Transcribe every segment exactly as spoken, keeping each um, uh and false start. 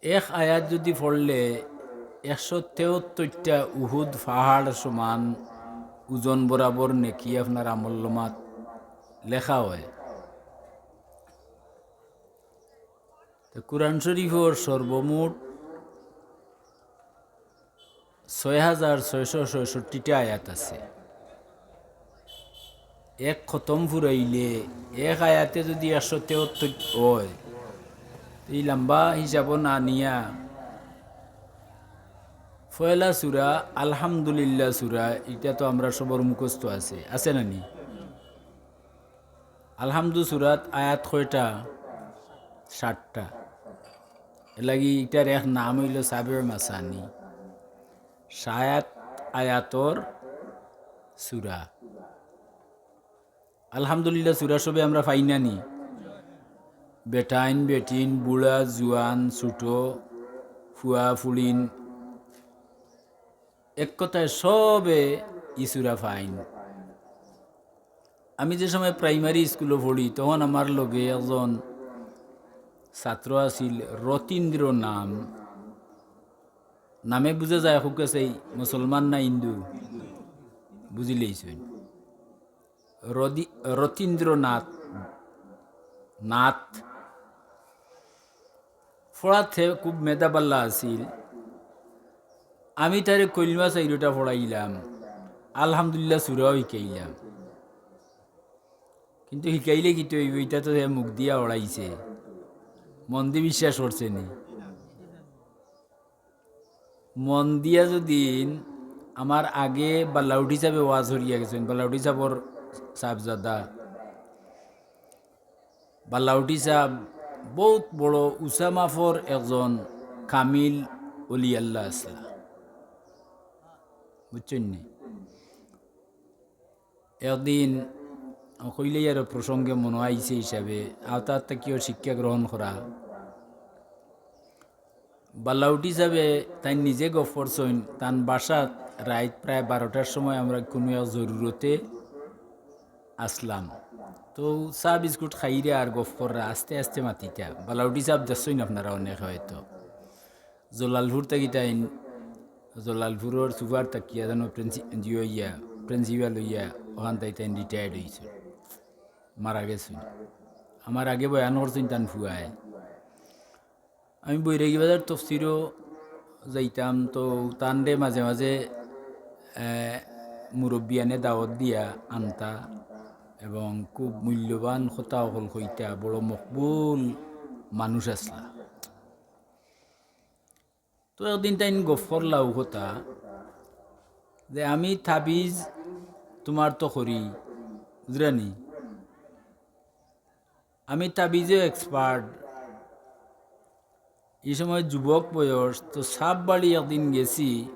এক আয়াত যুদি পড়লে একশো তেহত্তরটা উহুদ পাহাড় সমান ওজন বরাবর নেকি আপনার আমলনামাত লেখা অয়। তো কুরআন শরীফর সর্বমোট ছয় হাজার ছয়শো ছয়ষট্টিটা আয়াত আছে। এক খতম ফুরাইলে এক আয়াতে যুদি একশো তেহত্তর অয়, তে ই লম্বা হিসাবো না নিয়া পয়লা সূরা আলহামদুলিল্লাহ সূরা, ইটা তো আমরার সবর মুখস্থ আছে, আছে না নি? আলহামদু সূরাত আয়াত কয়টা? ষাটটা। এরলাগি ইটার এক নাম অইলো সাবে মাসানি, ষাট আয়াতর সূরা। আলহামদুলিল্লাহ সূরা সবে আমরা পাই না নি? বেটাইন, বেটিন, বুড়া, জুয়ান, ছোট, ফুয়া, ফুড়িন, এক কথায় সবে ই সূরা পাইন। আমি যে সময় প্রাইমারি স্কুলো পড়ি, তখন আমার লগে একজন ছাত্র আছিল, রতীন্দ্র নাম। নামে বুঝা যায়, খুব কাছেই মুসলমান না হিন্দু, বুঝিলেইছইন। রদি-, রতীন্দ্রনাথ, নাথ। পড়াতে খুব মেধাবালা আছিল। আমি তারে কলমা চাইরোটা পড়াইলাম, আলহামদুলিল্লাহ সূরাও হিকাইলাম। কিন্তু হিকাইলে কিতা অইবো, ইটা তো হে মুখ দিয়া অড়াইছে, মন দি বিশ্বাস করছে নি। মন দিয়া যুদি আমার আগে বালাউটি সাবে ওয়াজ করিয়া গেছইন, বালাউটি সাবর সাবজাদা, বালাউটি সাব বউত বড় উচা মাফর একজন কামিল অলি আল্লাহ আছলা, বুঝছইন নি? একদিন কইলেই আরো প্রসঙ্গে মনো আইছে হিসাবে, আওতাত থাকিও শিক্ষা গ্রহণ করা। বালাউটি সাবে তাইন নিজে গফ করছইন, তান বাসাত রাইত প্রায় বারোটার সময় আমরা কুনু এক জরুরতে আছলাম। তো চা বিস্কুট খাইরা আর গফ কররা, আস্তে আস্তে মাতিতা। বালাউটি সাব দেখছইন আপনারা অনেকে হয়তো। জলালপুর থাকি তাইন, জলালপুরর সুপার থাকিয়া যেন প্রিন্সি-, জিও ইয়া, প্রিন্সিপাল অইয়া অখান থাকি তাইন রিটায়ার্ড অইছইন, মারা গেছইন। আমার আগে বয়ান করছইন তান ফুয়ায়। আমি বৈরাগী বাজার তফসিরো যাইতাম, তো তানরে মাঝে মাঝে, এ, মুরব্বিয়ানে দাওয়াত দিয়া আনতা এবং খুব মূল্যবান কথা অকল কইতা, বড় মকবুল মানুষ আছলা। তো একদিন তাইন গফ করলা অউ কথা যে আমি তাবিজ তুমার তো করি, বুঝরানি? আমি তাবিজও expert। ই সময় যুবক বয়স, তো সাব বাড়ি একদিন গেছি,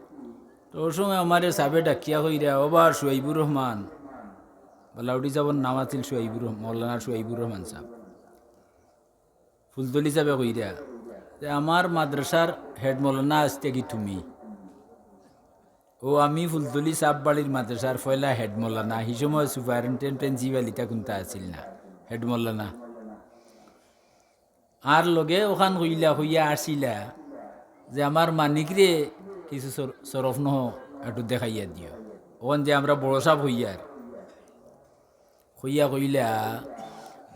তো অউ সময় আমারে সাবে ডাকিয়া কইরা, "ওবা সুয়াইবুর রহমান", বালাউটি সাবর নাম আছিল সুয়াইবুর রহ-, মৌলানা সুয়াইবুর রহমান সাব। ফুলতলি সাবে কইরা যে, "আমার মাদ্রাসার হেড মৌলানা আইজ থাকি তুমি।" অউ আমি ফুলতলি সাব বাড়ির মাদ্রাসার পয়লা হেড মৌলানা, হি সময় সুপারিনটেন্ডেন্ট প্রিন্সিপাল ইতা কুন্তা আছিল না, হেড মৌলানা। আর লগে অখান কইলা, কইয়া আসিলা যে, "আমার মানিকরে কিছু সর-, সরফ নহ একটু দেখাইয়া দিও।" অখন যে আমরা বড় সাব কইয়ার, কইয়া কইলা,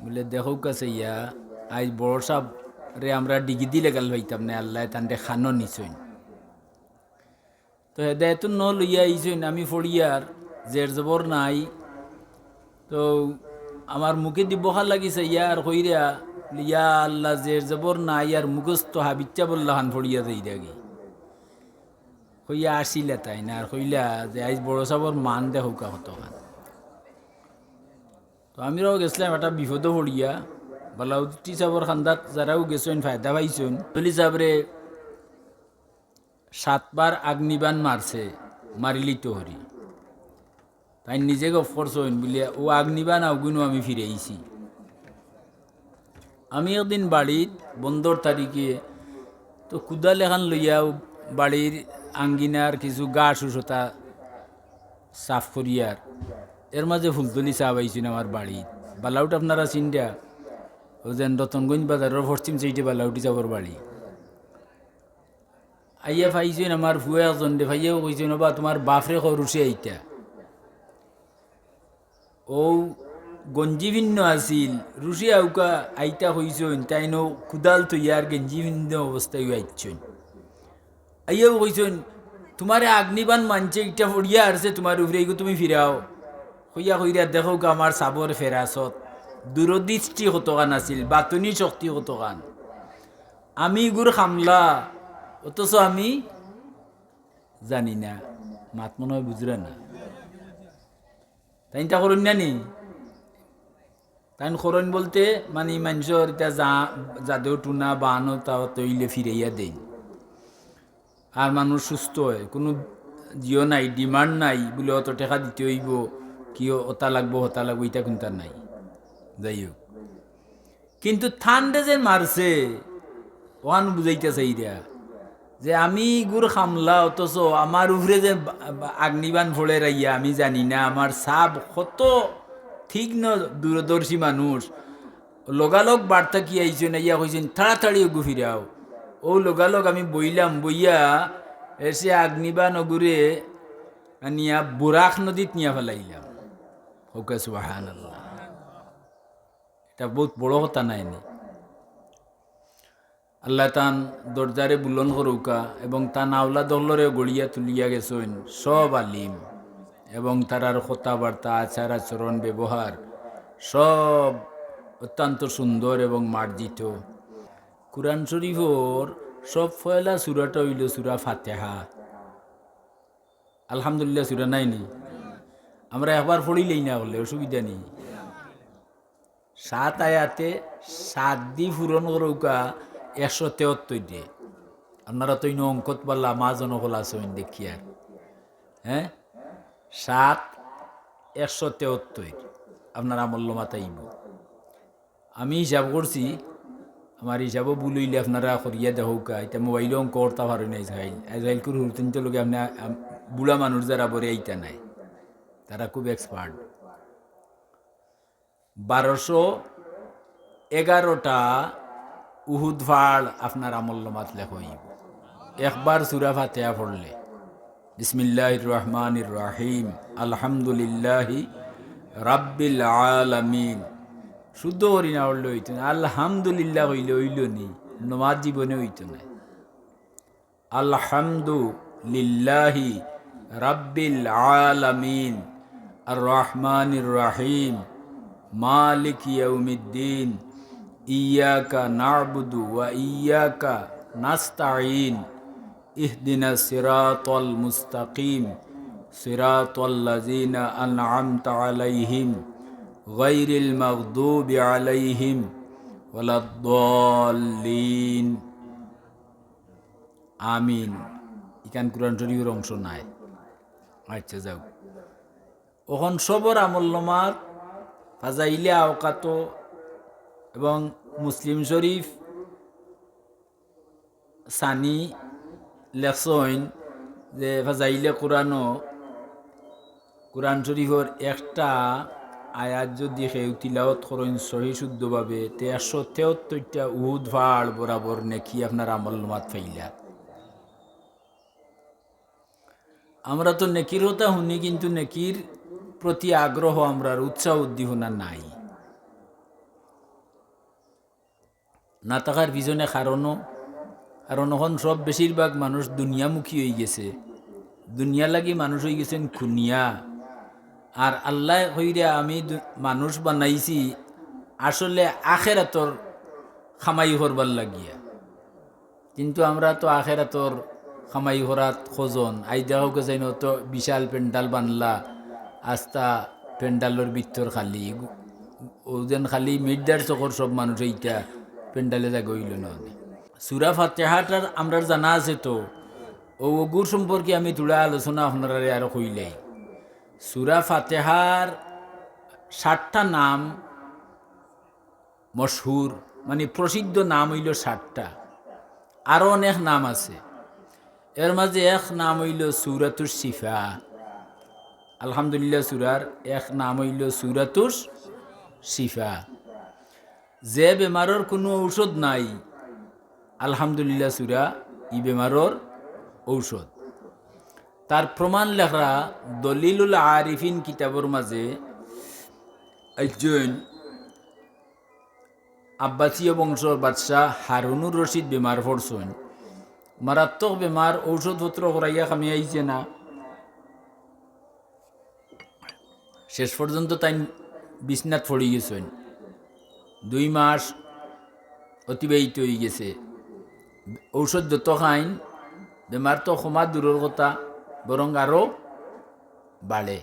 বুলে, "দেখউক্কা চাইয়া, আইজ বড় সাবরে আমরা ডিগি দি লেগাল পাইতাম না, আল্লায় তানরে খানো নিছইন।" তো হেদায়েতুন নূর লইয়া আইছইন, আমি পড়িয়ার, জের জবর নাই। তো আমার মুখেদি বখা লাগি চাইয়া আর কইরা, "ইয়া আল্লাহ, জের জবর নাই, আর মুখস্থ হাবিচ্চা বল্লা খান পড়িয়া যাইরাগি।" কইয়া আসিলা তাইন, আর কইলা যে, "আইজ বড় সাবর মান দেখউক্কা কতখান।" তো আমরাও গেছলাম একটা বিপদো পড়িয়া, বালাউটি সাবর কান্দাত যারাও গেছইন ফায়দা পাইছইন। তলি সাবরে সাতবার আগ্নিবাণ মারছে, মারিলিতো করি। তাইন নিজে গফ করছইন বুলিয়া, অউ আগ্নিবাণ অগুইনও আমি ফিরাইছি। আমি একদিন বাড়িত বন্দর তারিখে তো কুদাল এখান লইয়া বাড়ির আঙ্গিনার কিছু ঘাস উসতা সাফ করিয়ার, এর মাঝে ফুলতলি সাব আইছইন আমার বাড়িত। বালাউট আপনারা চিনরা, অউ যেন রতনগঞ্জ বাজারর পশ্চিম সাইডে বালাউটি সাবর বাড়ি। আইয়া পাইছইন আমার ফুয়া একজনরে, পাইয়াউ কইছইন, "ওবা, তুমার বাফরে কও রুশিয়া আইতা।" অউ গঞ্জি পিন্দা আছিল, রুশিয়া আউক্কা আইতা কইছইন, তাইন অউ কুদাল থইয়া আর গেঞ্জি পিন্দা অবস্থায় আইছইন। আইয়াউ কইছইন, "তুমারে আগ্নিবাণ মানছে, ইটা পড়িয়া আরছে তুমার উপরে, ইগু তুমি ফিরাও।" কইয়া কইরা দেখউক্কা আমার সাবর ফেরাসত, দূরদৃষ্টি কতখান আছিল, বাতুনি শক্তি কতখান। আমি ইগুর কামলা, অথচ আমি জানি না। মাত মনো অয় বুঝরা না। তাইন তা করইন না নি? তাইন করইন বলতে মানি মানষর ইতা যা-, যাদু টুনা বানো তা অত অইলে ফিরাইয়া দেইন। আর মানুষ সুস্থ অয়, কুনু জিও নাই, demand নাই, বুলে অত টেকা দিতে অইবো, কি অতা লাগবো, হতা লাগবো, ইতা কুনতা নাই। যাই হউক, কিন্তু তানরে যে মারছে, অখান বুঝাইতা চাইরা যে আমি ইগুর কামলা, অথচ আমার উপরে যে বা-, বা-, আগ্নিবাণ পড়ের আইয়া, আমি জানি না, আমার সাব কত তীক্ষ্ণ দূরদর্শী মানুষ, লগালগ বার্তা কি আইছইন, আইয়া কইছইন, "তাড়াতাড়ি অগু ফিরাও।" অউ লগালগ আমি বইলাম, বইয়া এসে আগ্নিবাণ অগুরে আনিয়া বুরাক নদীত নিয়া ফালাইলাম। কউক্কা সুবহানাল্লাহ। ইটা বউত বড় কথা নায় নি? আল্লায় তান দরজারে বুলন্দ করউক্কা এবং তান আওলাদ অকলরে গড়িয়া তুলিয়া গেছইন সব আলিম এবং তারার কথাবার্তা, আচার আচরণ, ব্যবহার সব অত্যন্ত সুন্দর এবং মার্জিত। কুরআন শরীফর সব পয়লা সূরাটা অইলো সূরা ফাতিহা। আলহামদুলিল্লাহ সূরা নায় নি? আমরা একবার পড়িলেই না অইলে অসুবিধা নি। সাত আয়াতে সাত দি পূরণ করউক্কা একশো তেহত্তর দে। আপনারা তো ইনো অঙ্কত বালা, মাজনও খোলা আছইন দেখিয়ার। হ্যাঁ? সাত, একশো তেহত্তর। আপনার আমল নামাত আইবো। আমি হিসাব করছি, আমার হিসাবও ভুল অইলে আপনারা করিয়া দেখউক্কা। ইতা মোবাইলো অঙ্ক করতা পারইন না আইজকাইল। আইজকাইলকুর হুরুতাইন্তর লগে আপনে, আম, বুড়া মানুষ যারা বরে ইতা নায়, তারা খুব expert। বারোশো এগারোটা উহুদ ফাড় আপনার আমল নামাত লেখা অইবো। একবার সূরা ফাতিহা পড়লে, বিসমিল্লাহির রহমানির রহিম, আলহামদুলিল্লাহি রাব্বিল আলামিন। শুদ্ধ করি না পড়লে অইতো না, আলহামদুলিল্লাহ কইলে অইলো নি, নামাজ জীবনে অইতো না। আলহামদুলিল্লাহি রাব্বিল আলামিন, আর রহমানির রহিম, মালিক ইয়াউমিদ্দিন, ইয়াকা না'বুদু ওয়া ইয়াকা নাস্তাইন, ইহদিনাস সিরাতাল মুস্তাকিম, সিরাতাল্লাযিনা আন'আমতা আলাইহিম, গায়রিল মাগদুবি আলাইহিম ওয়ালাদ্দাল্লিন। আমিন। ইখান কুরআন শরীফর অংশ নায়। আচ্ছা, যাউক। অখন সবর আমল নামাত ফাজাইলে আওকাতো এবং মুসলিম শরীফ সানি লেখছইন যে ফাজাইলে কুরআনো কুরআন শরীফর একটা আয়াত যদি কেউ তিলাওয়াত করইন সহি শুদ্ধভাবে, তে একশো তেহত্তরটা উহুদ ফাড় বরাবর নেকি আপনার আমল নামাত পাইলা। আমরা তো নেকির কথা হুনি, কিন্তু নেকির প্রতি আগ্রহ আমরার, উৎসাহ উদ্দীপনা নাই। না থাকার পিছনে কারণও, কারণ অখন সব বেশিরভাগ মানুষ দুনিয়ামুখী অইগেছে, দুনিয়া লাগি মানুষ অইগেছইন খুনিয়া। আর আল্লায় কইরা আমি দু-, মানুষ বানাইছি আসলে আখেরাতর কামাই করবার লাগিয়া, কিন্তু আমরা তো আখেরাতর কামাই করাত খজন। আই দেখউক্কা যাইন অত বিশাল প্যান্ডাল বানলা, আস্তা প্যান্ডালর ভিতর খালি, অউ যেন খালি মির্জার চকর সব মানুষ ইতা প্যান্ডালে জাগা অইলো না। সূরা ফাতিহাটা আমরার জানা আছে তো, অউ অগুর সম্পর্কে আমি থুড়া আলোচনা আপনারারে আরো কইলাই। সূরা ফাতিহার সাতটা নাম মশহুর, মানে প্রসিদ্ধ নাম অইলো সাতটা, আরো অনেক নাম আছে। এর মাঝে এক নাম অইলো সূরাতুশ শিফা। আলহামদুলিল্লাহ সূরার এক নাম অইলো সূরাতুশ শিফা। যে বেমারর কুনু ঔষধ নাই, আলহামদুলিল্লাহ সূরা ই বেমারর ঔষধ। তার প্রমাণ লেখরা দলিলুল আরিফিন কিতাবর মাঝে একজন আব্বাসীয় বংশর বাদশাহ হারুনুর রশিদ বেমার পড়ছইন। মারাত্মক বেমার, ঔষধপত্র করাইয়া কামে আইছে না। শেষ পর্যন্ত তাইন বিছনাত পড়ি গেছইন। দুই মাস অতিবাহিত অই গেছে। ঔষধ যত খাইন, বেমার তো কমা দূরর কথা, বরং আরো বাড়ে।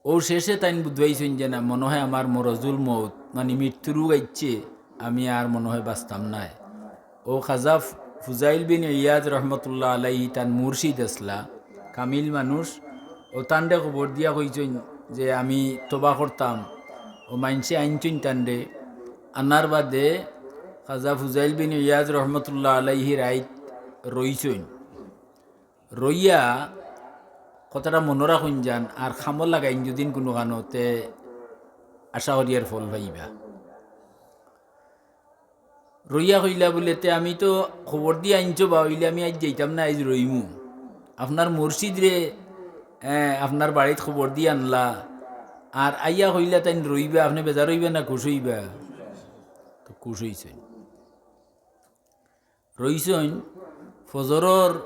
অউ শেষে তাইন বুঝ পাইছইন যে না, মনো হয় আমার মরজুল মউত, মানে মৃত্যু রোগ আইছে, আমি আর মনো হয় বাঁচতাম নায়। অউ খাজা ফু-, ফুজাইল বিন ইয়াজ রহমতুল্লাহ আলাইহি তান মুর্শিদ আছলা, কামিল মানুষ। অউ তানরে খবর দিয়া কইছইন যে আমি তওবা করতাম। অউ মাইনষে আনছইন তানরে। আনার বাদে খাজা ফুজাইল বিন ইয়াজ রহমতুল্লাহ আলাইহি রাইত রইছইন। রইয়া কথাটা মনো রাখইন যান, আর কামো লাগাইন যুদি কুনুখানো, তে আশা করি এর ফল পাইবা। রইয়া কইলা বুলে, "তে আমি তো খবর দিয়া আনছো বা, অইলে আমি আইজ যাইতাম না, আইজ রইমু। আপনার মুর্শিদরে, এ, আপনার বাড়িত খবর দিয়া আনলা, আর আইয়া কইলা তাইন রইবা, আপনে বেজার অইবা না খুশ অইবা?" তো খুশ অইছইন। রইছইন ফজরর,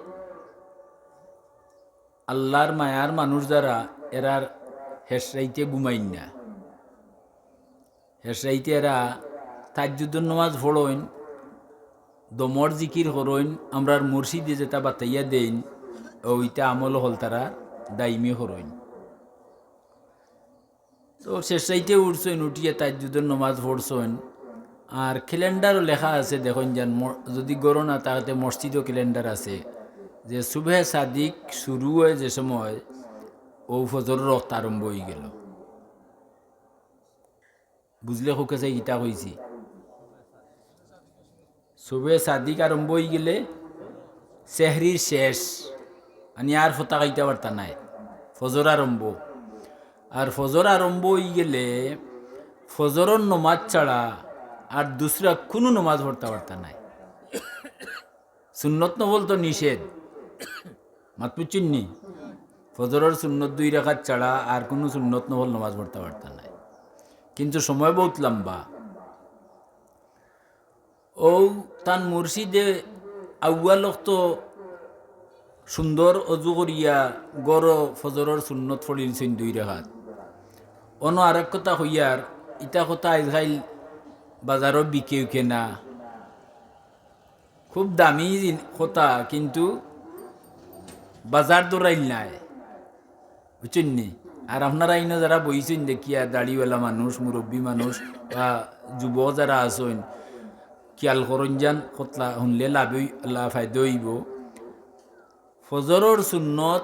আল্লার মায়ার মানুষ যারা, এরার শেষ রাইতে ঘুমাইন না। শেষ রাইতে এরা তাহাজ্জুদর নমাজ পড়ইন, দমর জিকির করইন, আমরার মুর্শিদে যেটা বাতাইয়া দেইন, অউ ইতা আমল অকল তারা দাইমি করইন। তো শেষ রাইতে উঠছইন, উঠিয়া তাহাজ্জুদর নমাজ পড়ছইন। আর ক্যালেন্ডারও লেখা আছে, দেখইন যান, ম-, যুদি ঘরো না থাকে, তে মসজিদও ক্যালেন্ডার আছে, যে সুবহে সাদিক শুরু অয় যে সময়, অউ ফজরর ওয়াক্ত আরম্ভ অইগেলো। বুঝলে খুব কাছে কিতা কইছি? সুবহে সাদিক আরম্ভ অইগেলে সেহরির শেষ, মানে আর ফতা খাইতা পারতা নায়, ফজর আরম্ভ। আর ফজর আরম্ভ অইগেলে ফজরর নমাজ ছাড়া আর দুসরা কুনু নমাজ পড়তা পারতা নায়। সুন্নত নফল তো নিষেধ, মাত বুঝছইন নি? ফজরর সুন্নত দুই রাকাত ছাড়া আর কুনু সুন্নত নফল নমাজ পড়তা পারতা নায়, কিন্তু সময় বউত লম্বা। অউ তান মুর্শিদে আউয়াল ওয়াক্ত সুন্দর অজু করিয়া ঘরো ফজরর সুন্নত পড়িলছইন দুই রাকাত। অনো আরেক কথা কইয়ার, ইতা কথা আইজকাইল বাজারো বিকে উকে না, খুব দামি জিন-, কথা, কিন্তু বাজার দরাইল নায়, বুঝছইন নি? আর আপনারা ইনো যারা বইছইন দেখিয়া, দাড়িওয়ালা মানুষ, মুরব্বী মানুষ বা যুবক যারা আছইন, খিয়াল করইন যান, কথা হুনলে লাভ অই-, লাভ ফায়দা অইবো। ফজরর সুন্নত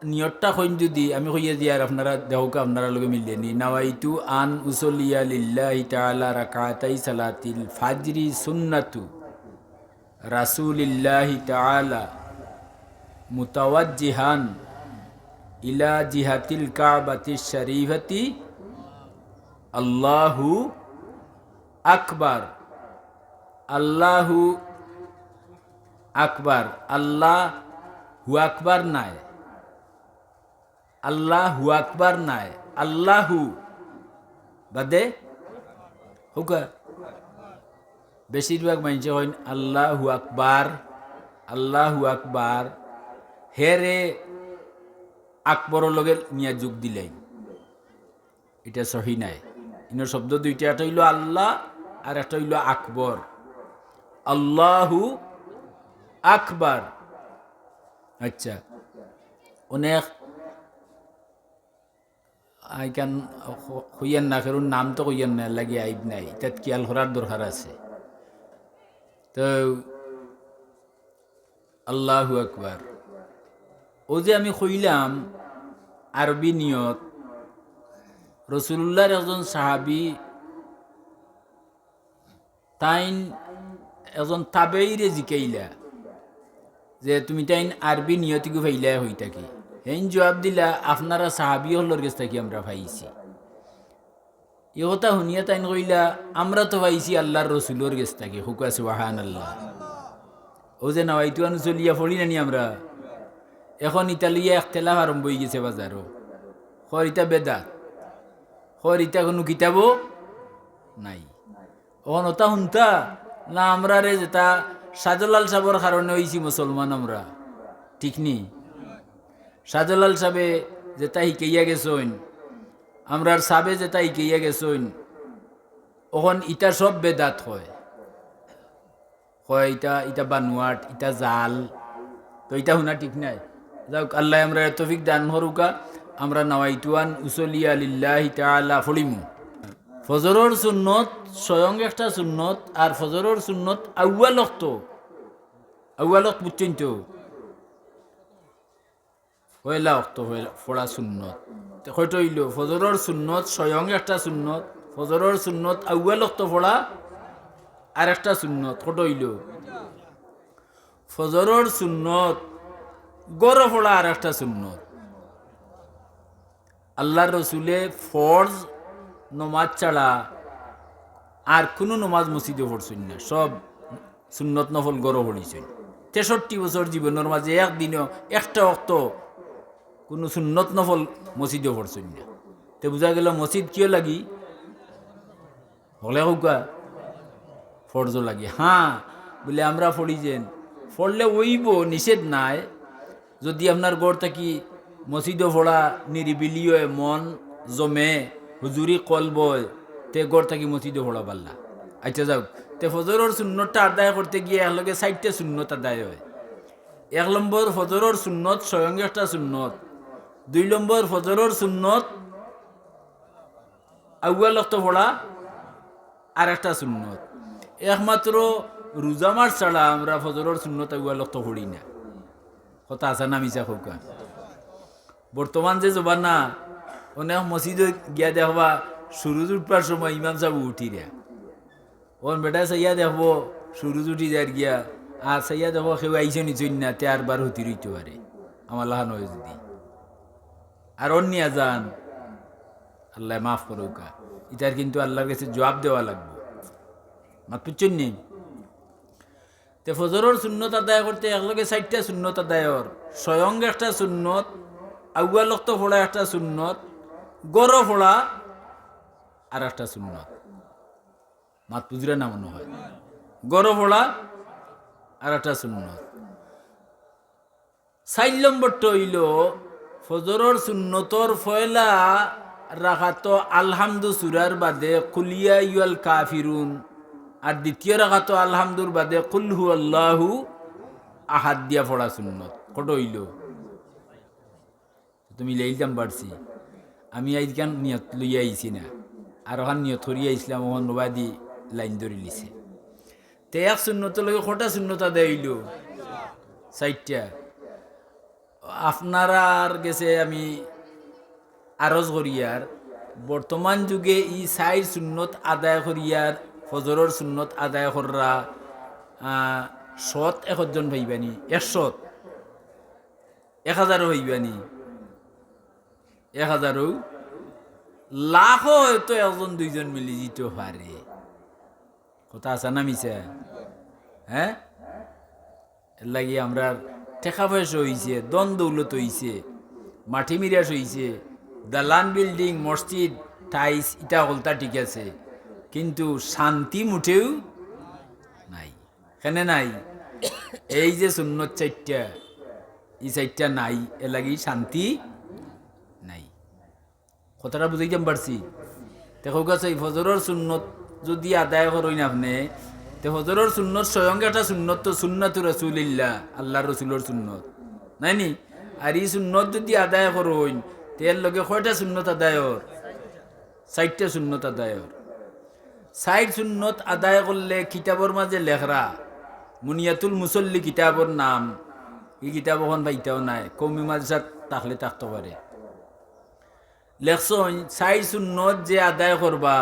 নিয়তটা কইন যুদি, আমি কইয়া দিয়ার, আপনারা দেখউক্কা, আপনারার লগে মিলে নি। নাওয়াইতু আন উসল্লিয়া লিল্লাহি তাআলা রাকাতাই সালাতিল ফাজরি সুন্নাতু রাসূলিল্লাহি তাআলা মুতাওয়াজ্জিহান ইলা জিহাতিল কাবাতিশ শরীফাতি। আল্লাহু আকবার। আল্লাহু আকবার। আল্লাহু আকবার নায়। আল্লাহু আকবার নায়। আল্লাহু বাদে হুকা। বেশিরভাগ মাইনষে কইন আল্লাহু আকবার, আল্লাহু আকবার। হেরে আকবরর লগে নিয়া যোগ দিলাইন। ইটা সহি নায়। ইনো শব্দ দুইটা, একটা অইলো আল্লাহ আর একটা অইলো আকবর। আল্লাহু আকবার। আচ্ছা, অনেক আইকান ক-, কইয়ার না, কেউর নাম তো কইয়ার না, এর লাগি আইব নাই। ইতাত খিয়াল করার দরকার আছে। তো আল্লাহু আকবার। অউ যে আমি কইলাম আরবি নিয়ত, রসুলুল্লাহর একজন সাহাবী, তাইন একজন তাবেঈরে জিকাইলা যে, "তুমি তাইন আরবি নিয়ত ইগু পাইলায় কই থাকি?" হেইন জুয়াব দিলা, "আপনারা সাহাবী অকলর গেছ থাকি আমরা পাইছি।" ই কথা হুনিয়া তাইন কইলা, "আমরা তো পাইছি আল্লাহর রসুলর গেছ থাকি।" কউক্কা সুবহানাল্লাহ। অউ যে নাওয়াইতু আন উসল্লিয়া পড়ি না নি আমরা, এখন ইতা লইয়া একতেলাফ আরম্ভ অইগেছে বাজারো। কর ইতা বেদাত, কর ইতা কুনু কিতাবো নাই। অখন অতা হুনতা না, আমরারে যেতা শাহজালাল সাবর কারণে অইছি মুসলমান আমরা, ঠিক নি? শাহজালাল সাবে যেতা হিকাইয়া গেছইন, আমরার সাবে যেতা হিকাইয়া গেছইন, অখন ইতা সব বেদাত কয়। কয় ইতা, ইতা বানোয়াট, ইতা জাল। তো ইতা হুনা ঠিক নায়। যাউক, আল্লায় আমরারে তৌফিক দান করুকা, আমরা নাওয়াইতু আন উসল্লিয়া লিল্লাহি তাআলা পড়িমু। ফজরর সুন্নত স্বয়ং একটা সুন্নত, আর ফজরর সুন্নত আউয়াল অক্ত, আউয়াল অক্ত বুঝছইন তো? পয়লা অক্ত পয়লা পড়া সুন্নত। তে কয়টা অইলো? ফজরর সুন্নত স্বয়ং একটা সুন্নত, ফজরর সুন্নত আউয়াল অক্ত পড়া আর একটা সুন্নত। কয়টা অইলো? ফজরর সুন্নত ঘরো পড়া আর একটা সুন্নত। আল্লার রসুলে ফরজ নমাজ ছাড়া আর কুনু নমাজ মসজিদো পড়ছইন না, সব সুন্নত নফল ঘরো পড়িছইন। তেষট্টি বছর জীবনর মাঝে একদিনও একটা অক্ত কুনু সুন্নত নফল মসজিদো পড়ছইন না। তে বুঝা গেল মসজিদ কিয় লাগি? হকলে কউকা, ফরজো লাগি। হ্যাঁ, বুলে আমরা পড়ি যেন, পড়লে অইবো, নিষেধ নাই। যদি আপনার ঘর থাকি মসজিদো পড়া নিরিবিলি অয়, মন জমে, হুজুরি কলব অয়, তে ঘর থাকি মসজিদো পড়া বালা। আচ্ছা যাউক, তে ফজরর সুন্নতটা আদায় করতে গিয়া একলগে চাইরটা সুন্নত আদায় অয়। এক নম্বর ফজরর সুন্নত স্বয়ং একটা সুন্নত, দুই নম্বর ফজরর সুন্নত আউয়াল অক্ত পড়া আর একটা সুন্নত। একমাত্র রোজা মাস ছাড়া আমরা ফজরর সুন্নত আউয়াল অক্ত পড়ি না। কথা আছে না মিছা কউকা? বর্তমান যে জমানা, অনেক মসজিদো গিয়া দেখবা সুরুজ উঠবার সময় ইমাম সাব উঠিরা। অন বেটায় চাইয়া দেখবো সুরুজ উঠি যার গিয়া, আর চাইয়া দেখবো কেউ আইছইন নি না, তে আর বার হতি রইতে পারে, আমার লাখান অয় যদি। আর অন নিয়া যান, আল্লায় মাফ করউকা। ইতার কিন্তু আল্লার গেছে জুয়াব দেওয়া লাগবো। মাত বুঝছইন নি? তে ফজরর সুন্নত আদায় করতে একলগে চাইরটা সুন্নত আদায় অর। স্বয়ং একটা সুন্নত, আউয়াল অক্ত পড়া একটা সুন্নত, ঘরো পড়া আর একটা সুন্নত। মাত বুঝরা না মনো অয়। ঘরো পড়া আর একটা সুন্নত। চাইর নম্বরটা অইলো, ফজরর সুন্নতর পয়লা রাকাতো আলহামদু সুরার বাদে কুল ইয়া আইয়ুহাল কাফিরুন, আর দ্বিতীয় রাকাতো আলহামদুর বাদে কুল হুয়াল্লাহু আহাদ দিয়া পড়া সুন্নত। কয়টা অইলো? তো মিলাইতাম পারছি। আমি আইজকান নিয়ত লইয়া আইছি না, আর অখান নিয়ত করিয়া আইছলাম, অখান নবাদি লাইন ধরিলিছে। তে এক সুন্নতর লগে কয়টা সুন্নত আদায় অইলো? চাইরটা। আপনারার গেছে আমি আরজ করিয়ার, বর্তমান যুগে ই চাইর সুন্নত আদায় করিয়ার, ফজরর সুন্নত আদায় কররা, আহ, শত একজন পাইবানি, একশত, এক হাজারও পাইবানি, এক হাজারও, লাখও হয়তো একজন দুইজন মিলি যিতো পারে। কথা আছে না মিছা? হ্যাঁ? এরলাগি আমরার টেকা পয়সা অইছে, ধন দৌলত অইছে, মাটি মিরাস অইছে, দালান, বিল্ডিং, মসজিদ, টাইলস, ইটা হকলতা ঠিক আছে, কিন্তু শান্তি মুটেও নাই। কেনে নাই? এই যে সুন্নত চাইরটা, ই চাইরটা নাই, এরলাগি শান্তি নাই। কথাটা বুঝাইতাম পারছি? তে কউক্কা চাই, ফজরর সুন্নত যুদি আদায় করইন আপনে, তে ফজরর সুন্নত স্বয়ং একটা সুন্নত, তো সুন্নাতু রাসূলিল্লাহ, আল্লার রসুলর সুন্নত, নায় নি? আর ই সুন্নত যুদি আদায় করইন, তে এর লগে কয়টা সুন্নত আদায় অর? চাইরটা সুন্নত আদায় অর। চাইর সুন্নত আদায় করলে কিতাবর মাঝে লেখরা, মুনিয়াতুল মুসল্লি কিতাবর নাম, ই কিতাব অখন পাইতাও নায়, কওমি মাদ্রাসাত থাকলে থাকতো পারে। লেখছইন, চাইর সুন্নত যে আদায় করবা,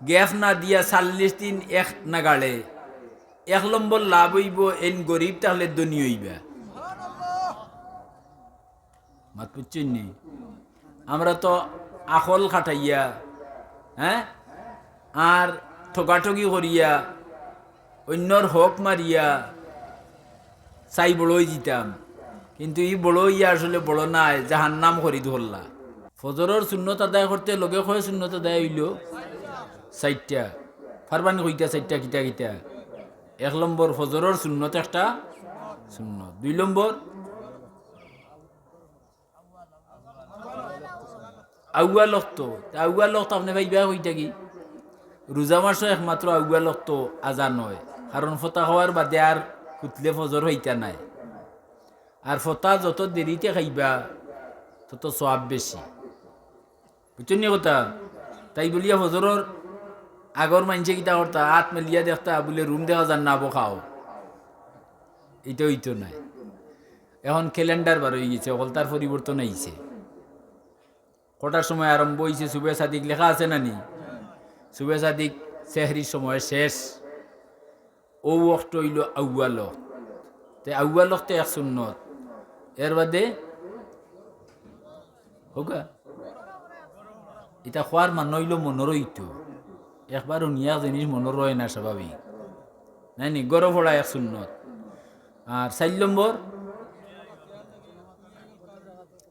gap না দিয়া চাল্লিশ দিন এক নাগাড়ে, এক নম্বর লাভ অইবো, এইন গরিব থাকলে ধনী অইবা। মাত বুঝছইন নি? আমরা তো আখল খাটাইয়া, হ্যাঁ, আর ঠগাঠগি করিয়া, অইন্যর হক মারিয়া, চাই বড় অইযিতাম, কিন্তু ই বড় অইয়া আসলে বড় নায়, জাহান্নাম খরিদ করলা। ফজরর সুন্নত আদায় করতে লগে কয় সুন্নত আদায় অইলো? চাইরটা। পারবানি কইতা চাইরটা কিতা কিতা? এক নম্বর, ফজরর সুন্নত একটা সুন্নত। দুই নম্বর, আউয়াল অক্ত। তে আউয়াল অক্ত আপনে পাইবা কই থাকি? রোজা মাসো একমাত্র আউয়াল অক্ত আজান অয়, কারণ ফতা খাওয়ার বাদে আর কুতলে ফজর পাইতা নায়। আর ফতা যত দেরিতে খাইবা, তত সওয়াব বেশি। বুঝছইন নি কথা? তাই বুলিয়া ফজরর আগর মাইনষে কিতা করতা, আত মেলিয়া দেখতা, বুলে রুম দেখা যার না, আবো খাও। ইটা অইতো নায়। এখন ক্যালেন্ডার বার অইগেছে, অকলতার পরিবর্তন আইছে। কটার সময় আরম্ভ অইছে সুবে সাদিক লেখা আছে না নি? সুবে সাদিক সেহরির সময় শেষ। অউ অক্ত অইলো আউয়াল অক্ত। তে আউয়াল অক্ত এক সুন্নত। এর বাদে কউক্কা। ইটা কওয়ার মানে অইলো মনো রইতো। একবার হুনিয়া জিনিস মনো রয় না স্বাভাবিক। নায় নি? ঘরো পড়া এক সুন্নত। আর চাইর নম্বর,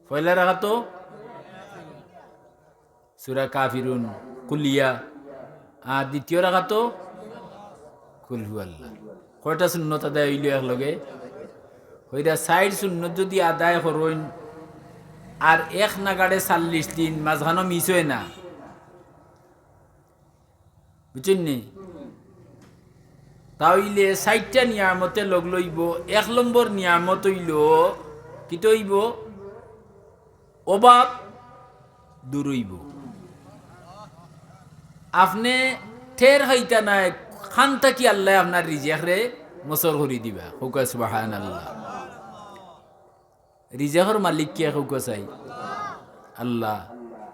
পয়লা রাকাতো সূরা কাফিরুন, কুলিয়া, আর দ্বিতীয় রাকাতো কুল হু আল্লাহ। কয়টা সুন্নত আদায় অইলো একলগে? কইরা চাইর সুন্নত যুদি আদায় করইন, আর এক নাগাড়ে চাল্লিশ দিন মাঝখানো মিস অয় না, বুঝছইন নি? তা অইলে চাইরটা নিয়ামতে লগ লইবো। এক নম্বর নিয়ামত অইলো, কিতা অইবো? অভাব দূর অইবো। আপনে টের পাইতা নায়, খান থাকি আল্লায় আপনার রিজেকরে মসর করি দিবা। কউক্কা সুবহানাল্লাহ। রিজেকর মালিক কে কউক্কা চাই? আল্লাহ।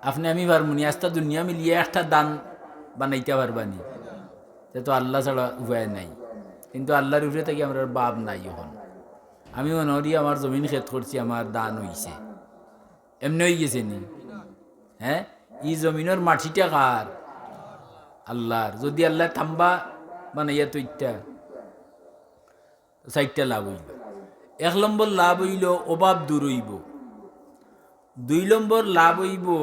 আপনে আমি পারমুনি, আস্তা দুনিয়া মিলিয়া একটা দান বানাইতা পারবানি? তে তো আল্লাহ ছাড়া উপায় নাই। কিন্তু আল্লাহর উপরে থাকি আমরার ভাব নাই অখন। আমি মনো করি আমার জমিন খেত করছি, আমার দান অইছে। এমনে অইগেছে নি? হ্যাঁ, ই জমিনর মাটিটা কার? আল্লাহর। যুদি আল্লায় তাম্বা বানাইয়া থইতা, চাইরটা লাভ অইলো। এক নম্বর লাভ অইলো অভাব দূর অইবো। দুই নম্বর লাভ অইবো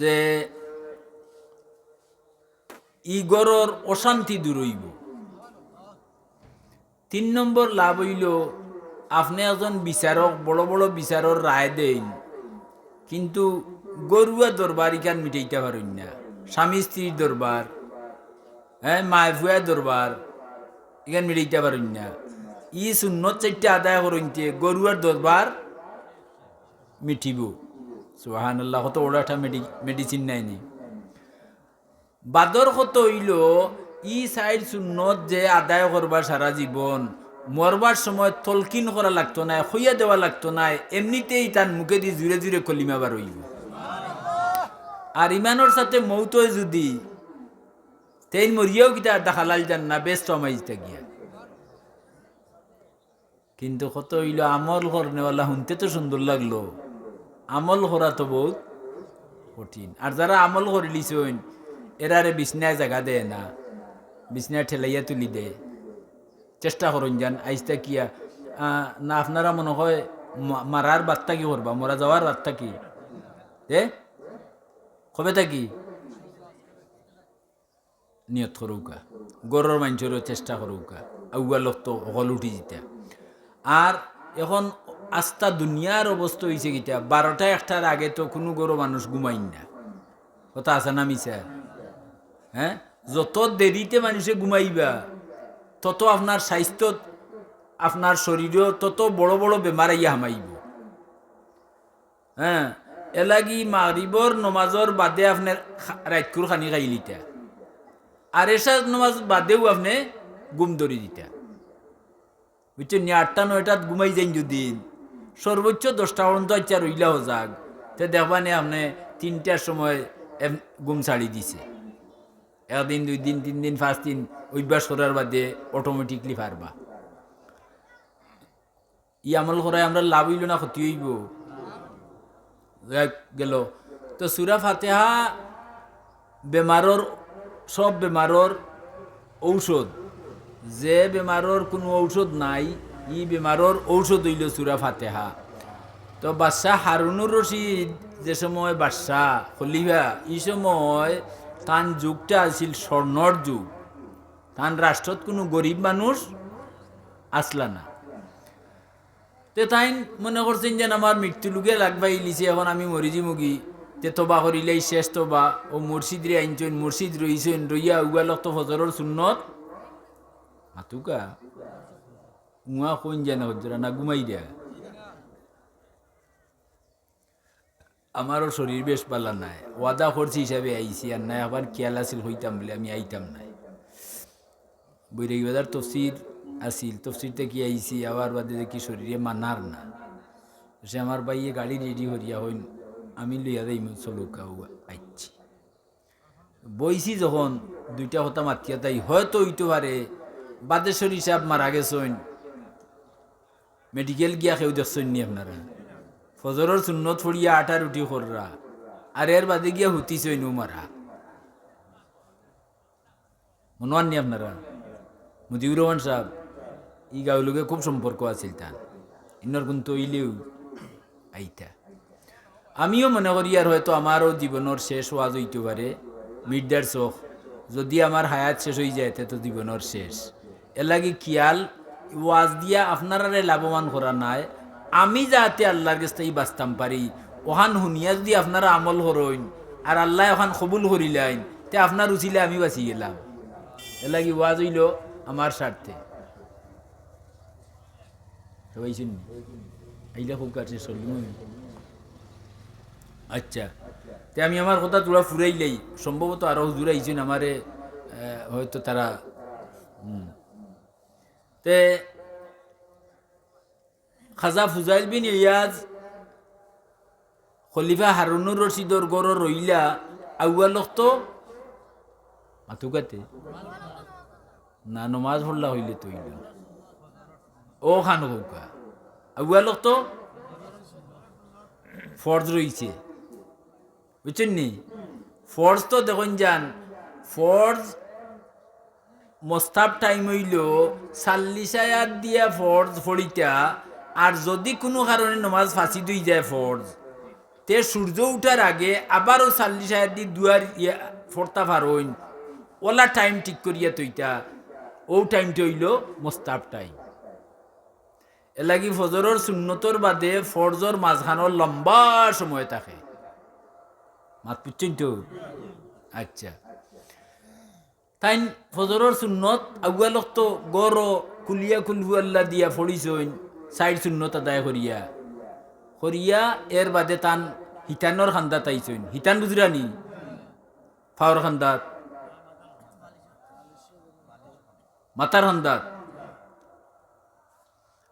যে ই ঘরর অশান্তি দূর অইবো। তিন নম্বর লাভ অইলো, আপনে একজন বিচারক, বড় বড় বিচারর রায় দেইন, কিন্তু ঘরুয়া দরবার ইখান মিটাইতা পারইন না। স্বামী স্ত্রীর দরবার, হ্যাঁ, মায় ফুয়ার দরবার, ইখান মিটাইতা পারইন না। ই সুন্নত চাইরটা আদায় করইনতে ঘরুয়ার দরবার মিটিবো। সুবহানাল্লাহ, কত বড় একটা মেডি-, মেডিসিন নায় নি? বাদর কথা অইলো, ই চাইর সুন্নত যে আদায় করবা সারা জীবন, মরবার সময় তলকিন করা লাগতো নায়, কইয়া দেওয়া লাগতো নায়, এমনিতেই তান মুখেদি জুরে জুরে কলিমা বার অইবো। আর ইমানর সাথে মউত অয় যুদি, তেইন মরিয়াও কিতা আদা হালাল জান্নাত, বেহেস্তো হামাইতা গিয়া। কিন্তু কথা অইলো, আমল করনেওয়ালা হুনতে তো সুন্দর লাগলো, আমল করা তো বউত কঠিন। আর যারা আমল করিলিছইন, এরারে বিছনায় জাগা দেয় না, বিছনায় ঠেলাইয়া তুলি দেয়। চেষ্টা করইন যান, আইজ থাকিয়া, আহ, না আপনারা মনো কয় মা-, মারার বাদ থাকি করবা, মরা যাওয়ার বাদ থাকি, এ? কবে থাকি? নিয়ত করউক্কা, ঘরর মাইনষরেও চেষ্টা করউক্কা, আউয়াল অক্ত হকল উঠি যিতা। আর এখন আস্তা দুনিয়ার অবস্থা অইছে কিতা, বারোটা একটার আগে তো কুনু ঘরো মানুষ ঘুমাইন না। কথা আছে না মিছা? হ্যাঁ, যত দেরিতে মাইনষে ঘুমাইবা, তত আপনার স্বাস্থ্যত, আপনার শরীরও তত বড় বড় বেমার আইয়া হামাইবো। হ্যাঁ, এরলাগি মাগরিবর নমাজর বাদে আপনে খা-, রাইতকুর খানি খাইলিতা, আর এশার নমাজ বাদেউ আপনে ঘুম ধরি দিতা, বুঝছইন নি? আটটা নয়টাত ঘুমাই যাইন যুদি, সর্বোচ্চ দশটা পর্যন্ত আইচ্ছা রইলা হজাগ, তে দেখবা নে আপনে তিনটার সময় এম-, ঘুম ছাড়ি দিছে। একদিন, দুই দিন, তিন দিন, পাঁচ দিন অভ্যাস করার বাদে automatically পারবা। ই আমল করায় আমরার লাভ অইলো না ক্ষতি অইবো? যাক, গেল। তো সূরা ফাতিহা বেমারর, সব বেমারর ঔষধ। যে বেমারর কুনু ঔষধ নাই, ই বেমারর ঔষধ অইলো সূরা ফাতিহা। তো বাদশা হারুনুর রশিদ যে সময় বাদশা, খলিফা, ই সময় তান যুগটা আছিল স্বর্ণর যুগ। তান রাষ্ট্রত কুনু গরিব মানুষ আছলা না। তে তাইন মনে করছইন যেন আমার মৃত্যু লগে লাগ পাইলিছে, এখন আমি মরি যিমুগি। তে তওবা করিলাই, শেষ তওবা। অউ মুর্শিদরে আনছইন, মুর্শিদ রইছইন, রইয়া উগা লক্ত ফজরর সুন্নত। মাতুক্কা, উয়া কইন যেন হজরা না ঘুমাই দেয়া। আমারও শরীর বেশ বালা নায়, ওয়াদা করছি হিসাবে আইছি, আর নায় আবার খিয়াল আছিল কইতাম বলে আমি আইতাম নায়। বৈরাগী বাজার তফসির আছিল, তফসির থাকি আইছি, আবার বাদে দেখি শরীরে মানার না। সে আমার ভাইয়ে গাড়ি রেডি করিয়া কইন, "আমি লইয়া যাইমু, চলউক্কা, অউ আইচ্ছি।" বইছি যখন, দুইটা কথা মাতিয়া তাই, হয়তো অইতো পারে বাদেশ্বরী সাব মারা গেছইন, মেডিকেল গিয়া কেউ দেখছইন নি আপনারা? ফজরর সুন্নত পড়িয়া আটা রুটি কররা, আর এর বাদে গিয়া হুতিছইন অউ মারা। মনো আননি আপনারা? মুজিবুর রহমান সাব, ই গাঁওর লগে খুব সম্পর্ক আছিল তান। ইন্নর কুন্তা অইলেউ আইতা। আমিও মনে করি আর হয়তো আমারও জীবনর শেষ ওয়াজ অইতো পারে, মির্জার চখ। যদি আমার হায়াত শেষ অইযায়, তে তো জীবনর শেষ। এরলাগি খিয়াল ওয়াজ দিয়া আপনারারে লাভবান করা নায়, আমি যাতে আল্লার গেছ থাকি বাঁচতাম পারি, অখান হুনিয়া যদি আপনারা আমল করইন, আর আল্লায় অখান কবুল করিলাইন, তে আপনার উছিলায় আমি বাঁচি গেলাম। এরলাগি ওয়াজ অইলো আমার স্বার্থে। সবাই শুনি? আইলা খুব কাছে সলিম। আচ্ছা, তে আমি আমার কথা থুড়া ফুরাইলাই, সম্ভবত আরো হুজুর আইছইন আমারে, আহ, হয়তো তারা, হুম। তে খাজা ফুজাইল বিন ইয়াজ খলিফা হারুনুর রশিদর ঘরো রইলা, আউয়াল অক্ত মাতুক্কা তে না, নমাজ পড়লা অইলে তো অইল। অখান কউক্কা। আউয়াল অক্ত ফরজ রইছে। বুঝছইন নি? ফরজ তো দেখইন যান, ফরজ মোস্তাহাব টাইম অইলো চাল্লিশ আয়াত দিয়া ফরজ পড়িতা, আর যদি কুনু কারণে নমাজ ফাসিদ অইযায় ফরজ, তে সূর্য উঠার আগে আবারও চাল্লিশ আয়াত দি দুয়ার ইয়া পড়তা পারইন, অলা টাইম ঠিক করিয়া থইতা, অউ টাইমটা অইলো মোস্তাহাব টাইম। এরলাগি ফজরর সুন্নতর বাদে ফরজর মাঝখানো লম্বা সময় থাকে। মাত বুঝছইন তো? আচ্ছা। তাইন ফজরর সুন্নত আউয়াল অক্ত ঘরো কুলিয়া কুলহু আল্লাহ দিয়া পড়িছইন, চাইর সুন্নত আদায় করিয়া, করিয়া এর বাদে তান হিতানর কান্দাত আইছইন। হিতান বুঝরা নি? পাওর কান্দাত, মাথার কান্দাত।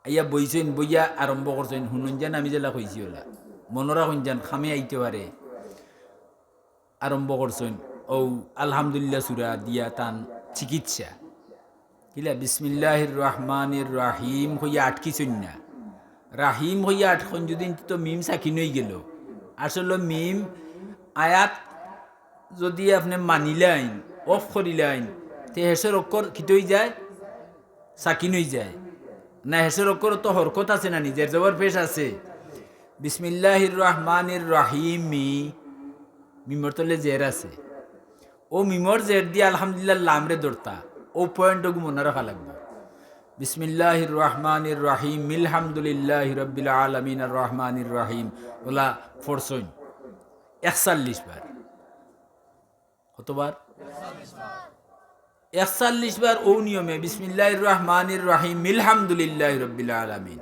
আইয়া বইছইন, বইয়া আরম্ভ করছইন, হুনইন যান আমি যেলা কইছি অলা। মনো রাখইন যান, কামে আইতে পারে। আরম্ভ করছইন, অউ আলহামদুলিল্লাহ সূরা দিয়া তান চিকিৎসা। কিলা, বিসমিল্লাহির রহমানির রহিম কইয়া আটকিছইন না। রাহিম কইয়া আটকইন যদি, তো মিম সাকিন অইগেলো। আসলে মিম আয়াত যদি আপনে মানিলাইন, অফ করিলাইন, তে হেশর অক্ষর কিতা অইযায়? সাকিন অইযায়। না, হেশর অক্ষরো তো হরকত আছে না নি, জের জবর পেশ আছে। বিসমিল্লাহির রহমানির রহিমি, মিমর তলে জের আছে। অউ মিমর জের দি আলহামদুলিল্লাহর লামরে ধরতা, অউ পয়েন্টগু মনো রাখা লাগবো। বিসমিল্লাহির রহমানির রহিম, আলহামদুলিল্লাহি রাব্বিল আলামিন, আর রহমানির রহিম। অলা পড়ছইন একচাল্লিশ বার। কতবার? একচাল্লিশ বার অউ নিয়মে, বিসমিল্লাহির রহমানির রহিম, আলহামদুলিল্লাহি রাব্বিল আলামিন।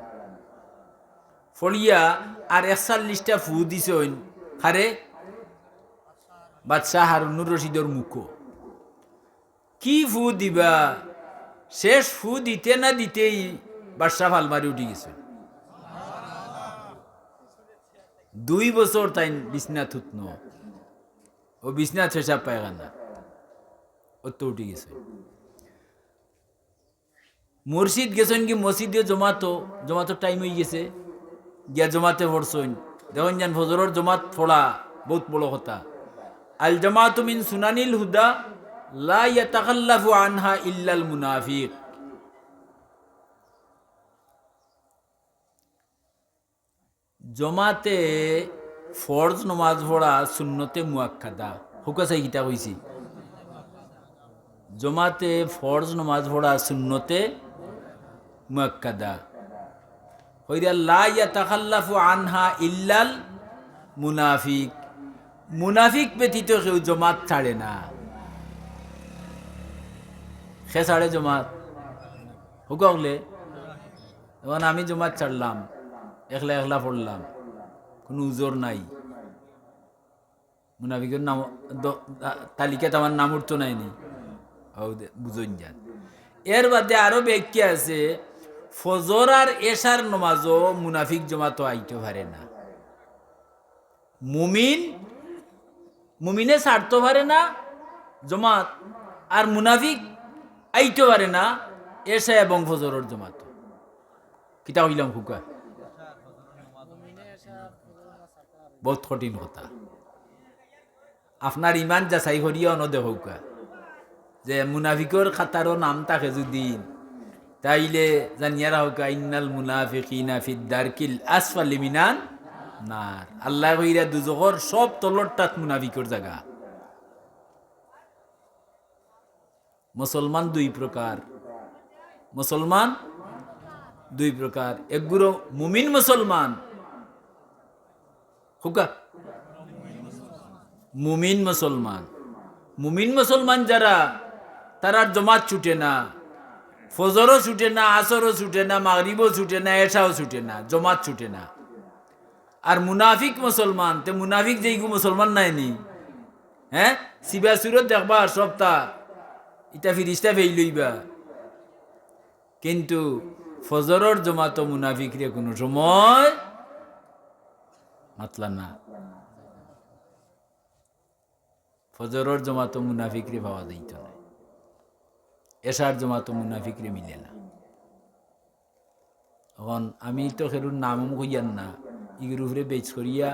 পড়িয়া আর একচাল্লিশটা ফু দিছইন। কারে? বাদশা হারুনুর রশিদর মুখো। কি ফু দিবা? শেষ ফু দিতে না দিতেই বাদশা ফাল মারি উঠি গেছইন। দুই বছর তাইন বিছনাত হুতনো। অউ বিছনাত পেশাব পায়খানা। অত উঠি গেছইন। মুর্শিদ গেছইন কি মসজিদে জমাতো, জমাতর টাইম অইগেছে, গিয়া জমাতে পড়ছইন। দেখইন যান ফজরর জমাত পড়া বউত বড় কথা। আল জামাতু মিন সুনানিল হুদা, লা ইয়াতাখাল্লাফু আনহা ইল্লাল মুনাফিক। জমাতে ফরজ নমাজ পড়া সুন্নতে মুআক্কাদা। হুকা চাই কিতা কইছি? জমাতে ফরজ নমাজ পড়া সুন্নতে মুআক্কাদা। কইরা লা ইয়াতাখাল্লাফু আনহা ইল্লাল মুনাফিক। মুনাফিক ব্যতীত কেউ জমাত ছাড়ে না। কে ছাড়ে জমাত? হুকা অকলে? এখন আমি জমাত ছাড়লাম, একলা একলা পড়লাম, কুনু উজর নাই। মুনাফিকর নাম, দ-, তা-, তালিকাত আমার নাম উঠতো নায় নি? অউ দে, বুঝইন যান। এর বাদে আরো ব্যাখ্যা আছে, ফজর আর এশার নমাজও মুনাফিক জমাতো আইতো পারে না। মুমিন, মুমিনে ছাড়তো পারে না জমাত, আর মুনাফিক আইতো পারে না এশা এবং ফজরর জমাতো। কিতা কইলাম হুকা? বউত কঠিন কথা। আপনার ইমান যাচাই করিয়া অনো দেখউক্কা যে মুনাফিকর খাতারও নাম থাকে যুদি, তাইলে জানিয়া রাখউক্কা, ইন্নাল মুনাফিকিনা ফিদ দারকিল আসফালি মিনান নার। আল্লায় কইরা দুজখর সব তলরটাত মুনাফিকর জাগা। মুসলমান দুই প্রকার। মুসলমান দুই প্রকার। একগুলো মুমিন মুসলমান। হুকা? মুমিন মুসলমান। মুমিন মুসলমান যারা, তারার জমাত ছুটে না, ফজরও ছুটে না, আসরও ছুটে না, মাগরিবও ছুটে না, এশাও ছুটে না, জমাত ছুটে না। আর মুনাফিক মুসলমান, তে মুনাফিক যেইগু মুসলমান নায় নি? হ্যাঁ, সিবা সুরত দেখবা সপ্তাহ, ইতা ফিরিস্তা ফেইল অইবা। কিন্তু ফজরর জমাতো মুনাফিকরে কুনু সময় মাতলা না। ফজরর জমাতো মুনাফিকরে পাওয়া যাইতো নায়, এশার জমাতো মুনাফিকরে মিলে না। এখন আমি তো কেউর নাম কইয়ার না, ইগুর উপরে বেস করিয়া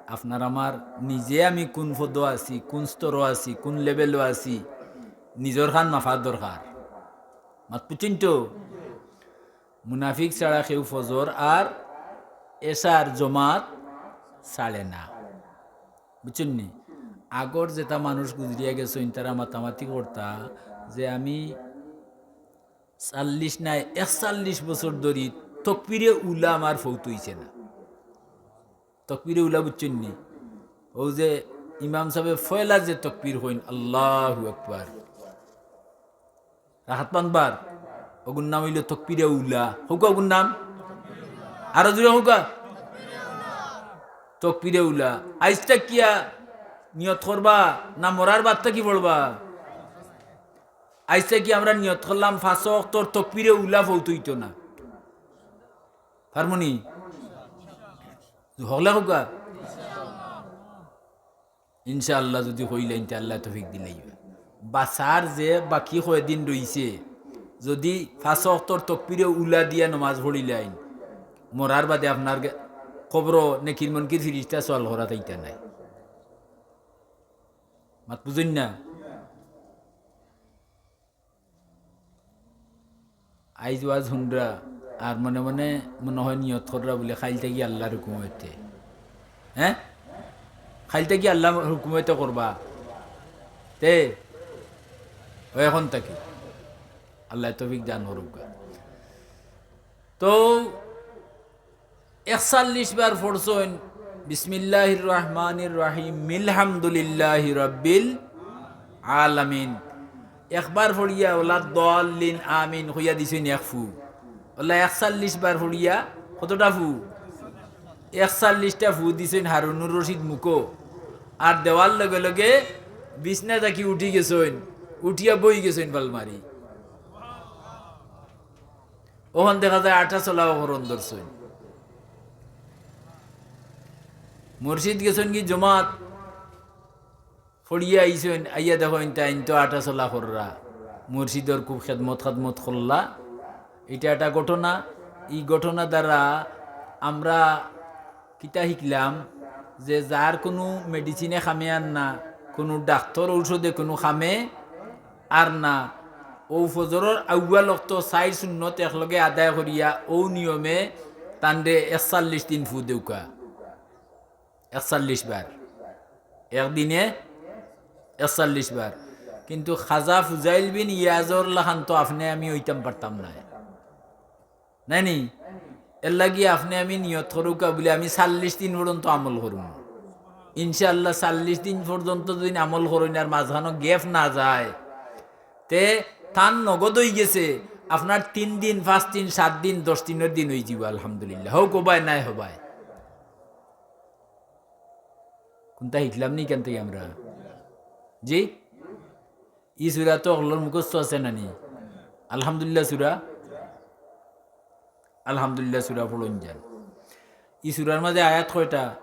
আপনার আমার নিজে আমি কুন পদো আছি, কুন স্তরো আছি, কুন লেভেলো আছি, নিজর খান মাপার দরকার। মাত বুঝছইন তো? মুনাফিক ছাড়া কেউ ফজর আর এশার জমাত ছাড়ে না। বুঝছইন নি? আগর যেতা মানুষ গুজরিয়া গেছইন, তারা মাতামাতি করতা যে আমি চল্লিশ নায় একচল্লিশ বছর ধরি তকবিরে উলা আমার ফৌত অইছে না। তকবিরে উলা বুঝছইন নি? অউ যে ইমাম সাবে ফয়লা যে তকবির কইন, আল্লাহু আকবার, রাখাত পানবার, অগুর নাম অইলো তকবিরে উলা। হুকা অগুর নাম? আরো জুরে হুকা। তকবিরে উলা। আইজ থাকিয়া নিয়ত করবা না মরার বাদ থাকি পড়বা? আইজ থাকি আমরা নিয়ত করলাম পাঁচ ওয়াক্তর তকবিরে উলা ফৌত অইতো না। পারমু নি? হকলে হুকা। ইনশাআল্লাহ যুদি কইলাইন তে আল্লায় তৌফিক দিলাইবা। বাঁচার যে বাকি কয়দিন রইছে, যুদি পাঁচ ওয়াক্তর তকবিরে উলা দিয়া নমাজ পড়িলাইন, মরার বাদে আপনার গে-, কবরো নেকির মুনকির ফিরিস্তা সওয়াল করাত আইতা নায়। মাত বুঝইন না? আইজ ওয়াজ হুনরা আর মনে মনে মনে হয় নিয়ত কররা বুলে, কাইল থাকি আল্লার হুকুম অইতে। হ্যাঁ? কাইল থাকি আল্লার হুকুম অইতে করবা। তে, অউ এখন থাকি। আল্লায় তৌফিক দান করউক্কা। তো একচল্লিশ বার পড়ছইন, বিসমিল্লাহির রহমানির রহিম, মিলহামদুলিল্লাহি রাব্বিল আলামিন। একবার পড়িয়া ওলা দলিন আমিন কইয়া দিছইন এক ফু। ওলা একচল্লিশ বার পড়িয়া কতটা ফু? একচল্লিশটা ফু দিছইন হারুনুর রশিদ মুখো। আর দেওয়ার লগে লগে বিছনা থাকি উঠি গেছইন, উঠিয়া বই গেছইন বালমারি। অখন দেখা যায় আটা চলাও করন ধরছইন। মুর্শিদ গেছইন কি জমাত, পড়িয়া আইছইন, আইয়া দেখইন তাইন তো আটা চলা কররা। মুর্শিদর খুব খেদমত খাদমত করলা। ইটা একটা ঘটনা। ই ঘটনা দ্বারা আমরা কিতা শিখলাম যে যার কুনু মেডিসিনে কামে আর না, কুনু ডাক্তর ঔষধে কুনু কামে আর না, অউ ফজরর আউয়াল অক্ত চাইর সুন্নত একলগে আদায় করিয়া অউ নিয়মে তানরে একচল্লিশ দিন ফু দেউক্কা, একচল্লিশ বার, একদিনে একচল্লিশ বার। কিন্তু খাজা ফুজাইল বিন ইয়াজর লাখান তো আপনে আমি অইতাম পারতাম নায়, নায় নি? এরলাগি আপনে আমি নিয়ত করউক্কা বুলে আমি চল্লিশ দিন পর্যন্ত আমল করমু। ইনশাআল্লাহ, চল্লিশ দিন পর্যন্ত যুদি আমল করইন আর মাঝখানো gap না যায়, তে তান নগদ অইগেছে, আপনার তিন দিন, পাঁচ দিন, সাত দিন, দশ দিনর দিন অইযিবো, আলহামদুলিল্লাহ। হউক অবায়, নায় হবায়। কুনটা হিকলাম নি ইখান থাকি আমরা? জি? ই সূরা তো হকলর মুখস্থ আছে না নি? আলহামদুলিল্লাহ সূরা, আলহামদুলিল্লাহ সূরা পড়ইন যান। ই সূরার মাঝে আয়াত কয়টা?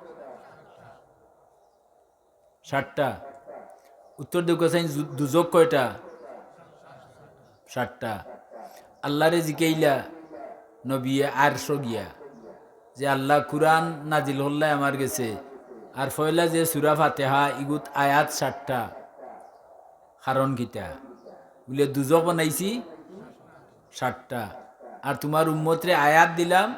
সাতটা। উত্তর দেউক্কা চাইন, জু-, দুজখ কয়টা? সাতটা। আল্লারে জিকাইলা নবিয়ে আরশো গিয়া যে, "আল্লাহ, কুরআন নাজিল করলায় আমার গেছে, আর পয়লা যে সূরা ফাতিহা, ইগুত আয়াত সাতটা, কারণ কিতা?" বুলে, "দুজখ বানাইছি সাতটা, আর তুমার উম্মতরে আয়াত দিলাম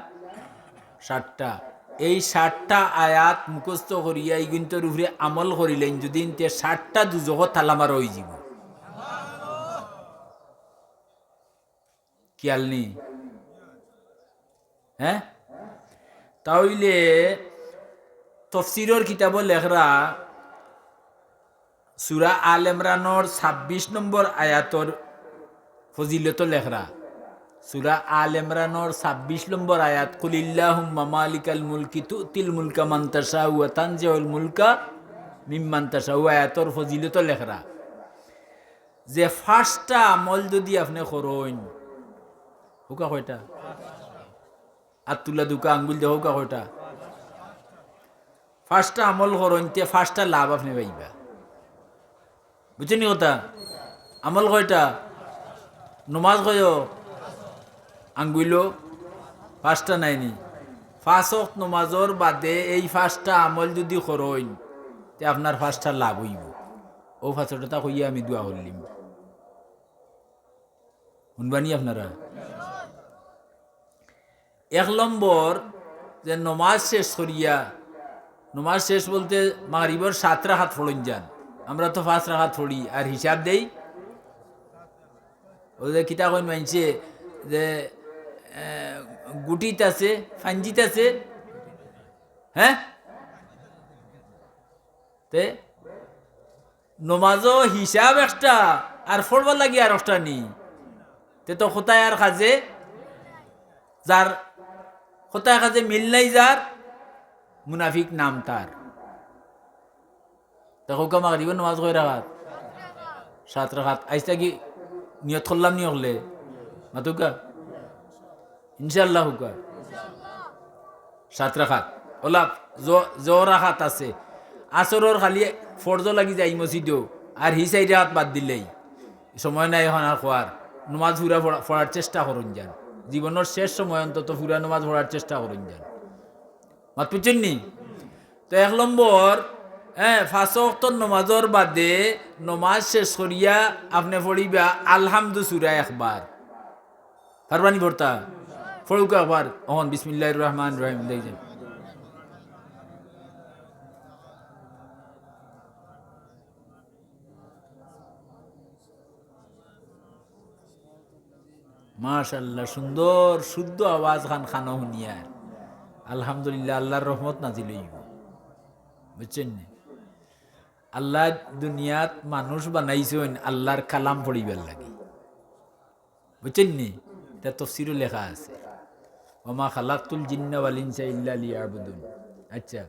সাতটা। এই সাতটা আয়াত মুখস্থ করিয়া ইগুইন্তর উপরে আমল করিলাইন যুদি, তে সাতটা দুজখর তালা মারা অইযিবো।" খিয়াল নি? হ্যাঁ? তা অইলে তফসিরর কিতাবো লেখরা, সূরা আল ইমরানর ছাব্বিশ নম্বর আয়াতর ফজিলতো লেখরা। সূরা আল ইমরানর ছাব্বিশ নম্বর আয়াত, "কুলিল্লাহুম্মা মালিকাল মুলকি তুতিল মুলকা মান তাশাউ ওয়া তানজিউল মুলকা মিম্মান তাশাউ" আয়াতর ফজিলতো লেখরা যে পাঁচটা আমল যুদি আপনে করইন, হউক্কা কয়টা? আত তুলা দেউক্কা, আঙ্গুল দেউক্কা, কয়টা? পাঁচটা আমল করইন, তে পাঁচটা লাভ আপনে পাইবা। বুঝছইন নি কথা? আমল কয়টা? নমাজ কয়? আঙ্গুলো পাঁচটা নায় নি? পাঁচ ওয়াক্ত নমাজর বাদে এই পাঁচটা আমল যুদি করইন, তে আপনার পাঁচটা লাভ অইবো। অউ পাঁচটা কথা কইয়া আমি দোয়া করলিমু। হুনবা নি আপনারা? এক নম্বর, যে নমাজ শেষ করিয়া, নমাজ শেষ বলতে মাগরিবর সাত রাকাত পড়ইন যান, আমরা তো পাঁচ রাকাত পড়ি, আর হিসাব দেই। অউ যে কিতা কইন মানষে যে, এ, গুটিত আছে, ফাঞ্জিত আছে, হ্যাঁ? তে নমাজও হিসাব একটা, আর পড়বার লাগি আর একটা নি। তে তো কথায় আর কাজে যার, কথায় কাজে মিল নাই যার, মুনাফিক নাম তার। তে কউক্কা মাগরিবর নমাজ কয় রাকাত? সাত রাকাত। আইজ থাকি নিয়ত করলাম নি হকলে? মাতউক্কা। ইনশাআল্লাহ কউক্কা। সাত রাকাত। অলা জ-, জ রাকাত আছে। আসরর খালি ফরজো লাগি যাই মসজিদো, আর হি চাইর রাকাত বাদ দিলাই। সময় নাই অখন আর কওয়ার। নমাজ পুরা পড়া-, পড়ার চেষ্টা করইন যান। জীবনর শেষ সময় অন্তত পুরা নমাজ পড়ার চেষ্টা করইন যান। মাত বুঝছইন নি? তো এক নম্বর, হ্যাঁ, পাঁচ ওয়াক্তর নমাজর বাদে নমাজ শেষ করিয়া আপনে পড়িবা আলহামদু সূরা একবার। পারবা নি পড়তা? পড়উক্কা একবার। অখন বিসমিল্লাহির রহমানির রহিম। দেখইন। মাশাআল্লাহ, সুন্দর শুদ্ধ আওয়াজ খান কানো হুনিয়ার। আলহামদুলিল্লাহ, আল্লার রহমত নাজিল অইবো। বুঝছইন নি? আল্লায় দুনিয়াত মানুষ বানাইছইন আল্লার কালাম পড়িবার লাগি। বুঝছইন নি? ইটা তফসিরো লেখা আছে, "ওয়া মা খালাকতুল জিন্না ওয়াল ইনসা ইল্লা লিয়াবুদুন।" আচ্ছা,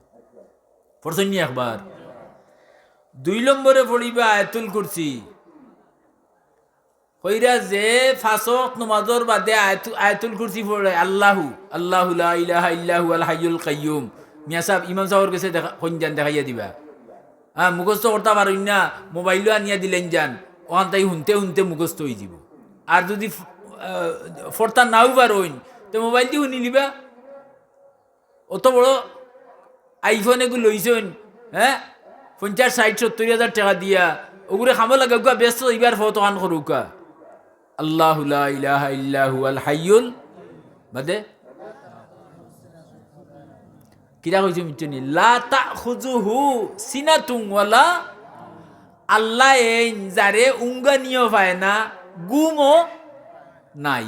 পড়ছইন নি একবার? দুই নম্বরে পড়িবা আয়াতুল কুরসি। কইরা যে পাঁচ ওয়াক্ত নমাজর বাদে আয়াতু-, আয়াতুল কুরসি পড়ে, আল্লাহু, আল্লাহু লা ইলাহা ইল্লা হুয়াল হাইয়ুল কাইয়ুম। মিয়া সাব, ইমাম সাবর গেছে দেখা-, কইন যান, দেখাইয়া দিবা। হ্যাঁ, মুখস্থ করতা পারইন না, মোবাইলো আনিয়া দিলাইন যান, অখান থাকি হুনতে হুনতে মুখস্থ অইযিবো। আর যুদি ফ-, আহ, পড়তা নাও পারইন, তে মোবাইলদি হুনিলিবা। অত বড় iPhone এগু লইছইন, হ্যাঁ, পঞ্চাশ, ষাইট, সত্তইর হাজার টেকা দিয়া, অগুরে কামো লাগাউক্কা, ব্যস্ত অইবার ফত অখান করউক্কা। আল্লাহু লা ইলাহা ইল্লা হুয়াল হাইয়ুল, বাদে কিতা কইছে বুঝছো নি? লা তাখুযুহু সিনাতুন ওয়ালা, আল্লায় এইন যারে উঙ্গানিও পায় না, ঘুমও নাই।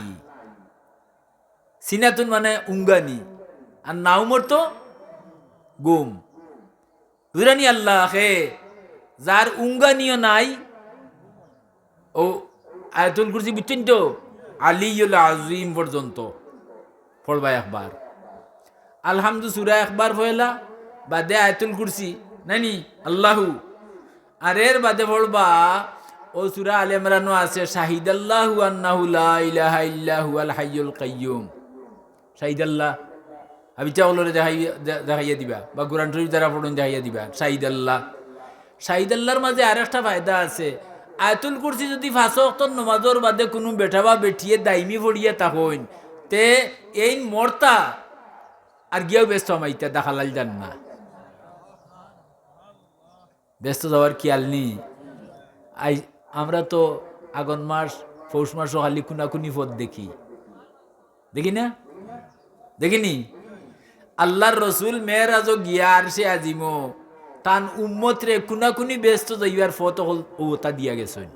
সিনাতুন মানে উঙ্গানি, আর নাউমর তো ঘুম। বুঝরানি আল্লাহ হে, যার উঙ্গানিও নাই, ও আয়াতুল কুরসি বুঝছইন তো, আলিয়ুল আজিম পর্যন্ত পড়বা একবার। আলহামদু সুরা একবার পয়লা, বাদে আয়াতুল কুরসি, নানি? আল্লাহু। আর এর বাদে পড়বা, ও সুরা আলে ইমরানও আছে, শাহিদাল্লাহু আন্নাহু লা ইলাহা ইল্লা হুয়াল হাইয়ুল কাইয়ুম। শাহিদাল্লাহ। হাবিচা অকলরে দেখাই-, দে-, দেখাইয়া দিবা, বা কোরআন শরীফ যারা পড়ইন দেখাইয়া দিবা। শাহিদাল্লাহ। শাহিদাল্লাহর মাঝে আরেকটা ফায়দা আছে। আয়াতুল কুরসি যুদি পাঁচ ওয়াক্তর নমাজর বাদে কুনু বেটা বা বেটিয়ে দাইমি পড়িয়া থাকইন, তে এইন মরতা আর গিয়াও বেহেস্তো হামাইতা, দাখালাল জান্নাহ। বেহেস্তো যাওয়ার খিয়াল নি? আই, আমরা তো আগন মাস, পৌষ মাসও খালি কুনাকুনি পথ দেখি। দেখি না? দেখিনি? আল্লাহর রসুল মেরাজও গিয়া আরশে আজিমও তান উম্মতরে কুনাকুনি বেহেস্তো যাইবার পথ অকল অতা দিয়া গেছইন।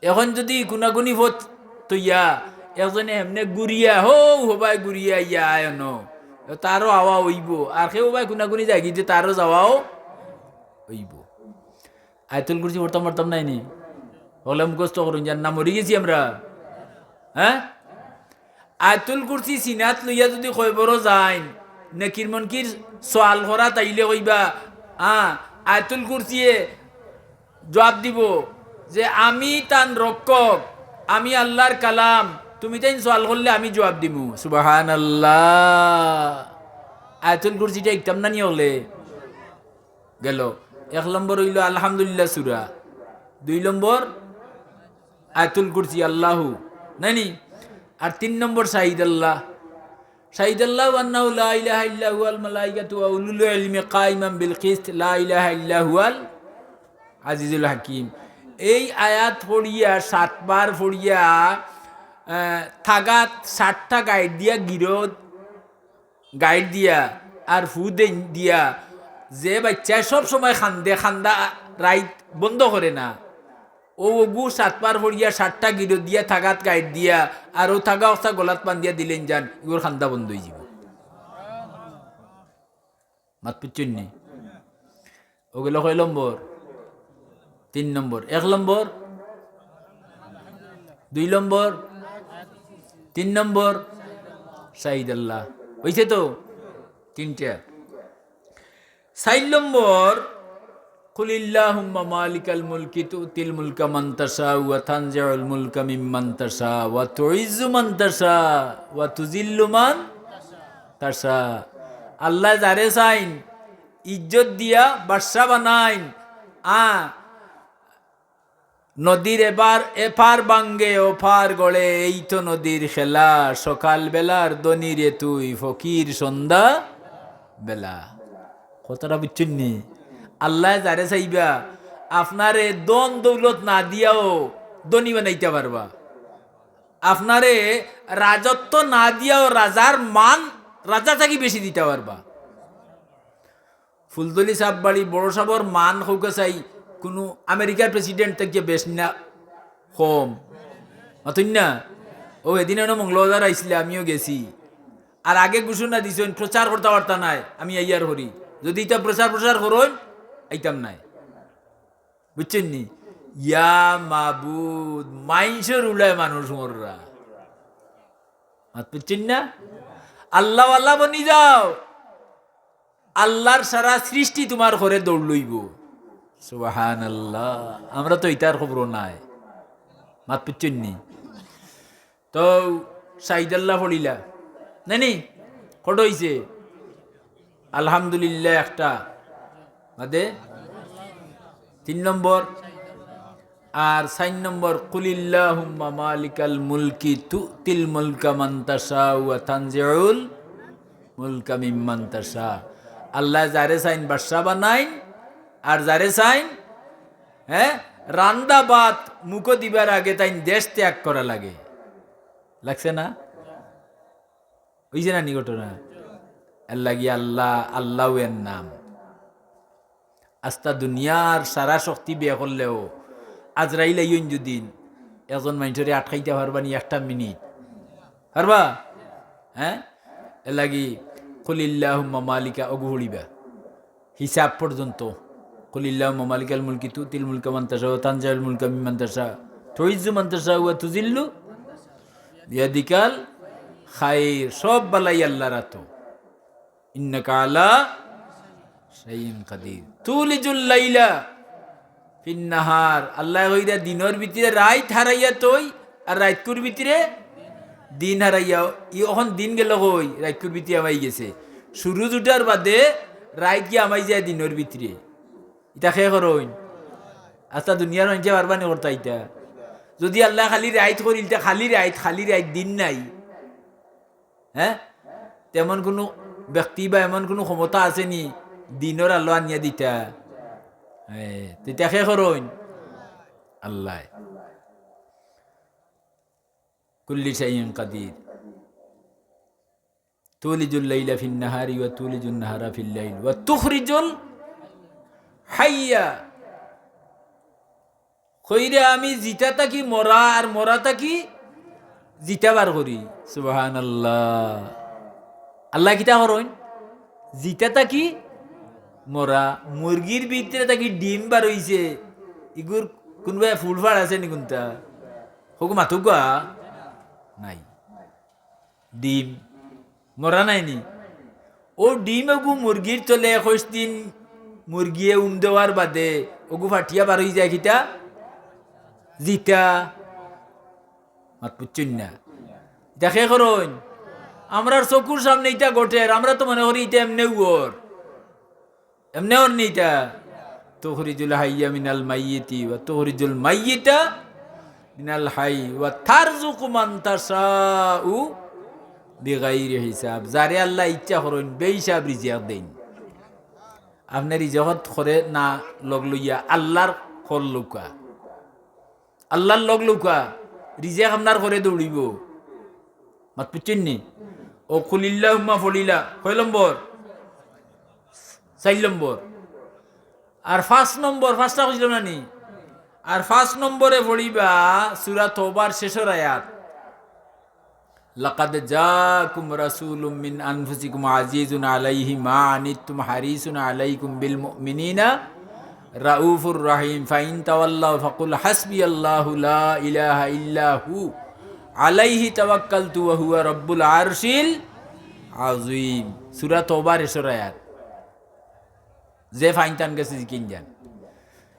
এখন যুদি কুনাকুনি পথ থইয়া একজনে এমনে ঘুরিয়া, হউ হবায় ঘুরিয়া ইয়া আয় অনো, তারও আওয়া অইবো। আর কেউ বায় কুনাকুনি যায়গি তে তারও যাওয়াও অইবো। আয়াতুল কুরসি পড়তাম পারতাম নায় নি? হকলে মুখস্থ করইন, যার নাম মরি গেছি আমরা। হ্যাঁ? আয়াতুল কুরসি সিনাত লইয়া যুদি কয়বরো যাইন, নেকির মুনকির সওয়াল করা তাইলে কইবা, হ্যাঁ, আয়াতুল কুরসিয়ে জবাব দিবো যে, "আমি তান রক্ষক, আমি আল্লাহর কালাম, তুমি তাইন সওয়াল করলে আমি জবাব দিমু।" সুবহানাল্লাহ। আয়াতুল কুরসিটা ইকতাম না নি অকলে? গেল। এক নম্বর অইলো আলহামদুলিল্লাহ সুরা, দুই নম্বর আয়াতুল কুরসি, আল্লাহু, নানি? আর তিন নম্বর শাহিদাল্লাহ। শাহিদাল্লাহু আন্নাহু লা ইলাহা ইল্লা হুয়াল মালাইকাতু ওয়া উলুল ইলমি কাইমান বিল কিসত লা ইলাহা ইল্লা হুয়াল আজিজুল হাকিম। এই আয়াত পড়িয়া, সাতবার পড়িয়া, আহ, থাগাত সাতটা গাইর দিয়া গিরো গাইর দিয়া আর ফু দেইন দিয়া, যে বাইচ্চায় সব সময় কান্দে, কান্দা রাইত বন্ধ করে না, অউ অগু সাতবার পড়িয়া সাতটা গিরো দিয়া থাগাত গাইর দিয়া আর অউ থাগা অকটা গলাত বান্ধিয়া দিলেন যান, ইগুর কান্দা বন্ধ অইযিবো। মাত বুঝছইন নি? অউ গেল কয় নম্বর? তিন নম্বর। এক নম্বর, দুই নম্বর, তিন নম্বর, শাহিদাল্লাহ। অইছে তো? তিনটা। চাইর নম্বর, কুলিল্লাহুম্মা মালিকাল মুলকি তুতিল মুলকা মান তাশা ওয়া তানজিউল মুলকা মিম্মান তাশা ওয়া তুইজ্জু মান তাশা ওয়া তুজিল্লু মান তাশা। আল্লায় যারে চাইন ইজ্জত দিয়া বাদশা বানাইন। আ, নদীর এবার এপার ভাঙ্গে ওপার গড়ে, এই তো নদীর খেলা। সকাল বেলার ধনী রে তুই, ফকির সন্ধ্যা বেলা। কথাটা বুঝছইন নি? আল্লায় যারে চাইবা, আপনারে ধন দৌলত না দিয়াও ধনী বানাইতা পারবা। আপনারে রাজত্ব না দিয়াও রাজার মান রাজা থাকি বেশি দিতা পারবা। ফুলতলি সাব বাড়ি বড় সাবর মান কউক্কা চাই কুনু আমেরিকার president থাকিয়া বেশ না কম? মাতইন না? অউ এদিন অনো মৌলভীবাজার আইছলা, আমিও গেছি। আর আগে ঘোষণা দিছইন, প্রচার করতা পারতা নায়, আমি আইয়ার করি। যুদি ইতা প্রচার প্রসার করইন, আইতাম নায়। বুঝছইন নি? ইয়া মাবুদ, মাইনষর উলায় মানুষ মররা। মাত বুঝছইন না? আল্লাহওয়ালা বনি যাও। আল্লাহর সারা সৃষ্টি তুমার ঘরে দৌড় লইবো। সুবহানাল্লাহ। আমরা তো ইতার খবরও নাই। মাত বুঝছইন নি? তো শাহিদাল্লাহ পড়িলা। নানি? কত অইছে? আলহামদুলিল্লাহ একটা। বাদে? তিন নম্বর। আর চাইর নম্বর, কুলিল্লাহুম্মা মালিকাল মুলকি তুতিল মুলকা মান তাশা ওয়া তানজিউল মুলকা মিম্মান তাশা। আল্লায় যারে চাইন বাদশা বানাইন, আর যারে চাইন, হ্যাঁ, রান্দা ভাত মুখো দিবার আগে তাইন দেশ ত্যাগ করা লাগে। লাগছে না? অইছে না নি ঘটনা? এরলাগি আল্লাহ, আল্লাহউ এর নাম। আস্তা দুনিয়ার সারা শক্তি ব্যয় করলেও আজরাইল আইন যুদি একজন মানষরে আটকাইতা পারবা নি একটা মিনিট? পারবা? হ্যাঁ? এরলাগি কুলিল্লাহুম্মা মালিকা অগু পড়িবা। হিসাব পর্যন্ত। কুলিল্লাহুম্মা মালিকাল মুলকি তুতিল মুলকা মান তাশা ওয়া তানজিউল মুলকা মিম্মান তাশা। তুইজ্জু মান তাশা ওয়া তুজিল্লু বিয়াদিকাল খাইর। সব বালাই আল্লাহর আতো। ইন্নাকা আলা শাইইন কাদির। তুলিজুল লাইলা ফিন নাহার। আল্লায় কইরা দিনর ভিতরে রাইত হারাইয়া থই, আর রাইতকুর ভিতরে দিন হারাইয়া। ই অখন দিন গেল কই? রাইতকুর ভিতরে হামাই গেছে। সুরুজ উঠার বাদে রাইত গিয়া হামাই যায় দিনর ভিতরে। ইতা কে করইন? আস্তা দুনিয়ার মানষে পারবা নি করতা ইতা? যুদি আল্লায় খালি রাইত করিলতা, খালি রাইত, খালি রাইত, দিন নাই। হ্যাঁ? তেমন কুনু ব্যক্তি বা এমন কুনু ক্ষমতা আছে নি দিনর আলো আনিয়া দিতা? হ্যাঁ, তে ইতা কে করইন? আল্লায়। কুল্লি শাইইন কাদির। তুলিজুল লাইলা ফিন নাহারি ওয়া তুলিজুন নাহারা ফিল লাইল ওয়া তুখরিজুল হাইয়া। কইরা আমি জিতা থাকি মরা, আর মরা থাকি জিতা বার করি। সুবহানাল্লাহ। আল্লায় কিতা করইন? জিতা থাকি মরা, মুরগির ভিতরে থাকি ডিম বার অইছে। ইগুর কুনবায় ফুলফাড় আছে নি কুনতা? হকু মাতুকা নাই। ডিম মরা নায় নি? অউ ডিম অগু মুরগির তলে একুশ দিন মুরগিয়ে উম দেওয়ার বাদে অগু ফাটিয়া বার অই যায় কিতা? জিতা। মাত বুঝছইন না? ইতা কে করইন? আমরার চকুর সামনে ইতা ঘটের, আমরা তো মনে করি ইতা এমনে অর। এমনে অর নি ইতা? তুখরিজুল হাইয়া মিনাল মাইয়িতি ওয়া তুখরিজুল মাইয়িতা মিনাল হাই ওয়া তারযুকু মান তাশাউ বিগাইরি হিসাব। যারে আল্লায় ইচ্ছা করইন, বেহিসাব রিজিক দেইন। আপনে রিজিকর খরে না লগ লইয়া আল্লার খর লউক্কা। আল্লার লগ লউক্কা, রিজিক আপনার খরে দৌড়িবো। মাত বুঝছইন নি? অউ কুলিল্লাহুম্মা পড়িলা, কয় নম্বর? চাইর নম্বর। আর পাঁচ নম্বর, পাঁচটা কইছিলাম না নি? আর পাঁচ নম্বরে পড়িবা সূরা তওবার শেষর আয়াত। লাকাদ জাআকুম রাসূলুম মিন আনফুসিকুম আজিজুন আলাইহি মা আনিতুম হারিসুন আলাইকুম বিল মুমিনিনা রাউফুর রহিম। ফাইন তাওয়াল্লাউ ফাকুল হাসবিয়াল্লাহু লা ইলাহা ইল্লা হু আলাইহি তাওয়াক্কালতু ওয়া হুয়া রাব্বুল আরশিল আযীম। সূরা তওবার শেষর আয়াত। যে ফাইন তান গেছে জিকিন যান।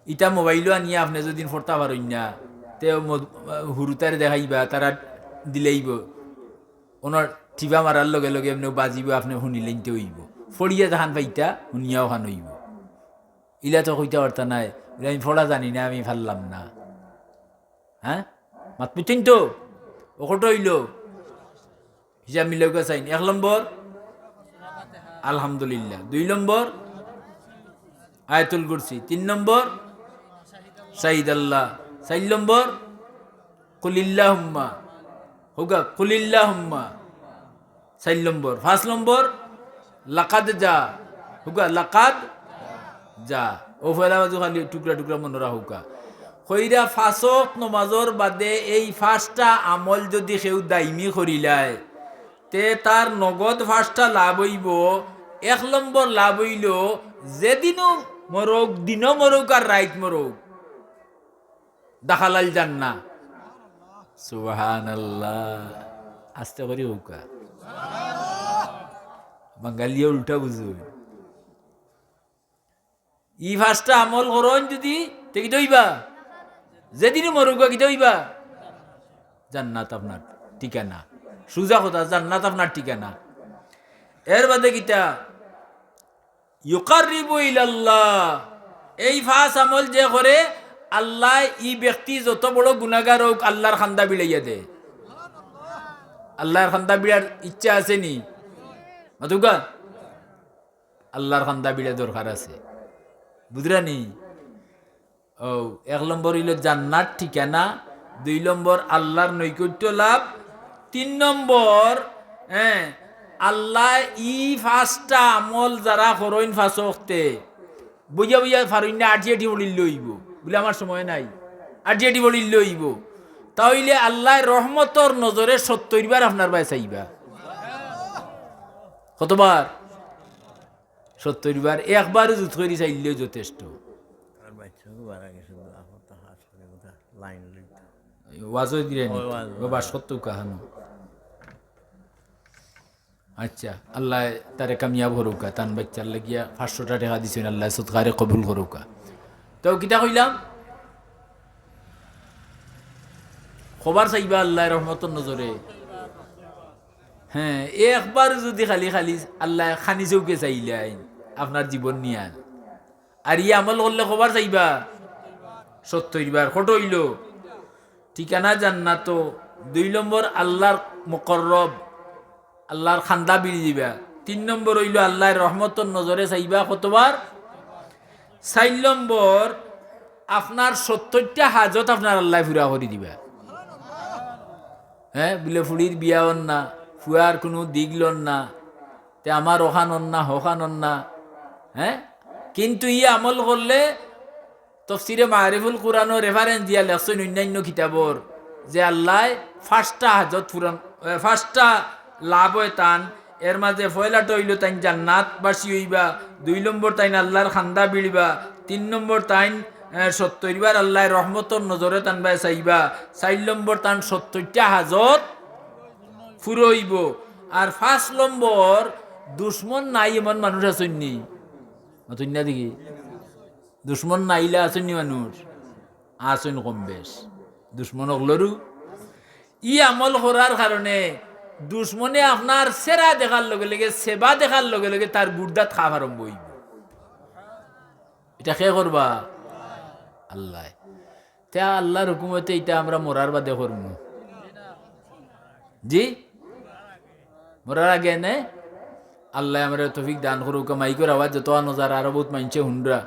ইতা মোবাইলো আনিয়া আপনে যুদি পড়তা পারইন না, তে ম-, হুরুতারে দেখাইবা, তারা দিলাইবো। অনো টিপা মারার লগে লগে এমনেউ বাজিবো, আপনে হুনিলাইন তে অইবো। পড়িয়া যেখান পাইতা, হুনিয়াও অখান অইবো। ইলা তো কইতা পারতা নায়, বলে, "আমি পড়া জানি না, আমি পারলাম না।" হ্যাঁ? মাত বুঝছইন তো? অউ কয়টা অইলো? হিসাব মিলাউক্কা চাইন। এক নম্বর, আলহামদুলিল্লাহ। দুই নম্বর, আয়াতুল কুরসি। তিন নম্বর, শাহিদাল্লাহ। চাইর নম্বর, কুলিল্লাহুম্মা। হউক্কা, কুলিল্লাহুম্মা। চাইর নম্বর। পাঁচ নম্বর, লাকাদ জা। হউক্কা, লাকাদ জা। অউ পয়লা বাজু খালি টুকরা টুকরা মনো রাখউক্কা। কইরা পাঁচ ওয়াক্ত নমাজর বাদে এই পাঁচটা আমল যুদি কেউ দাইমি করিলায়, তে তার নগদ পাঁচটা লাভ অইবো। এক নম্বর লাভ অইলো, যেদিনও মরউক, দিনও মরউক আর রাইত মরউক, দাখালাল জান্নাহ। সুবহানাল্লাহ। আস্তে করি কউক্কা। বাঙালিয়ে উল্টা বুঝইন। ই পাঁচটা আমল করইন যুদি, তে কিতা অইবা? যেদিনও মরউক্কা কিতা অইবা? জান্নাত আপনার ঠিকানা। সুজা কথা, জান্নাত আপনার ঠিকানা। এর বাদে কিতা? ইউকাররিবু ইলাল্লাহ। এই পাঁচ আমল যে করে, আল্লায় ই ব্যক্তি যত বড় গুনাগার অউক, আল্লার কান্দা ভিড়াইয়া দেয়। আল্লার কান্দা ভিড়ার ইচ্ছা আছে নি? মাতুক্কা? আল্লার কান্দা ভিড়া দরকার আছে। বুঝরা নি? অউ, এক নম্বর অইলো জান্নাত ঠিকানা, দুই নম্বর আল্লার নৈকট্য লাভ, তিন নম্বর, হ্যাঁ, আল্লায় ই পাঁচটা আমল যারা করইন পাঁচ অক্তে, বইয়া বইয়া পারইন না, আটি আটি পড়িলে অইবো। বুলে, "আমার সময় নাই, আটি আটি পড়িলে অইবো।" তা অইলে আল্লায় রহমতর নজরে সত্তইর বার আপনার বায় চাইবা। কতবার? সত্তইর বার। একবার উজুত করি চাইলেও যথেষ্ট। আর বাচ্চাও বাড়া গেছে, দোয়া করতে হাত করে কোথা লাইন লইতে। ওয়াজও দিলেন। ওই ওয়াজ। বাবা, সত্য কাহানো। আচ্ছা, আল্লায় তারে কামিয়াব করুকা, তান বাচ্চার লাগিয়া পাঁচশোটা টেকা দিছইন, আল্লায় সদকারে কবুল করুকা। তো কিতা কইলাম? কবার চাইবা আল্লায় রহমতর নজরে? হ্যাঁ, একবার যুদি খালি খালি আল্লায় খানি চউখে চাইলাইন আপনার জীবন নিয়া, আর ই আমল করলে কবার চাইবা? সত্তইর বার। কত অইলো? ঠিকানা জান্নাতো। দুই নম্বর আল্লার মুকররব, আল্লার খান্দা বিড়ি দিবা। তিন নম্বর অইলো আল্লায় রহমতর নজরে চাইবা কতবার? চাইর নম্বর, আপনার সত্তইরটা হাজত আপনার আল্লায় পুরা করি দিবা। হ্যাঁ, বুলে ফুড়ির বিয়া অর না, ফুয়ার কুনু দিগলর না, তে আমার অখান অর না, হখান অর না। হ্যাঁ, কিন্তু ই আমল করলে তফসিরে মারিফুল কুরআনর reference দিয়া লেখছইন অইন্যান্য কিতাবর যে আল্লায় পাঁচটা হাজত পূরণ, এ, পাঁচটা লাভ অয় তান। এর মাঝে পয়লাটা অইলো তাইন জান্নাতবাসী অইবা, দুই নম্বর তাইন আল্লার খান্দা বিড়িবা, তিন নম্বর তাইন, এ, সত্তইর বার আল্লায় রহমতর নজরে তান বায় চাইবা, চাইর নম্বর তান সত্তইরটা হাজত পুরো অইবো। আর পাঁচ নম্বর, দুশমন নাই এমন মানুষ আছইন নি? মাতইন না দেখি। দুশমন নাইলা আছইন নি মানুষ? আছইন কম বেশ। দুশমন অকলরু ই আমল করার কারণে দুশমনে আপনার চেরা দেখার লগে লগে, সেবা দেখার লগে লগে তার গুর্দাত খাপ আরম্ভ অইবো। ইটা কে করবা? আল্লায়। তে আল্লার হুকুমতে ইটা আমরা মরার বাদে করমু। জি? মরার আগে নে? আল্লায় আমরারে তৌফিক দান করুকা, মাইকর আওয়াজ যত আনো যার আরো বউত মাইনষে হুনরা।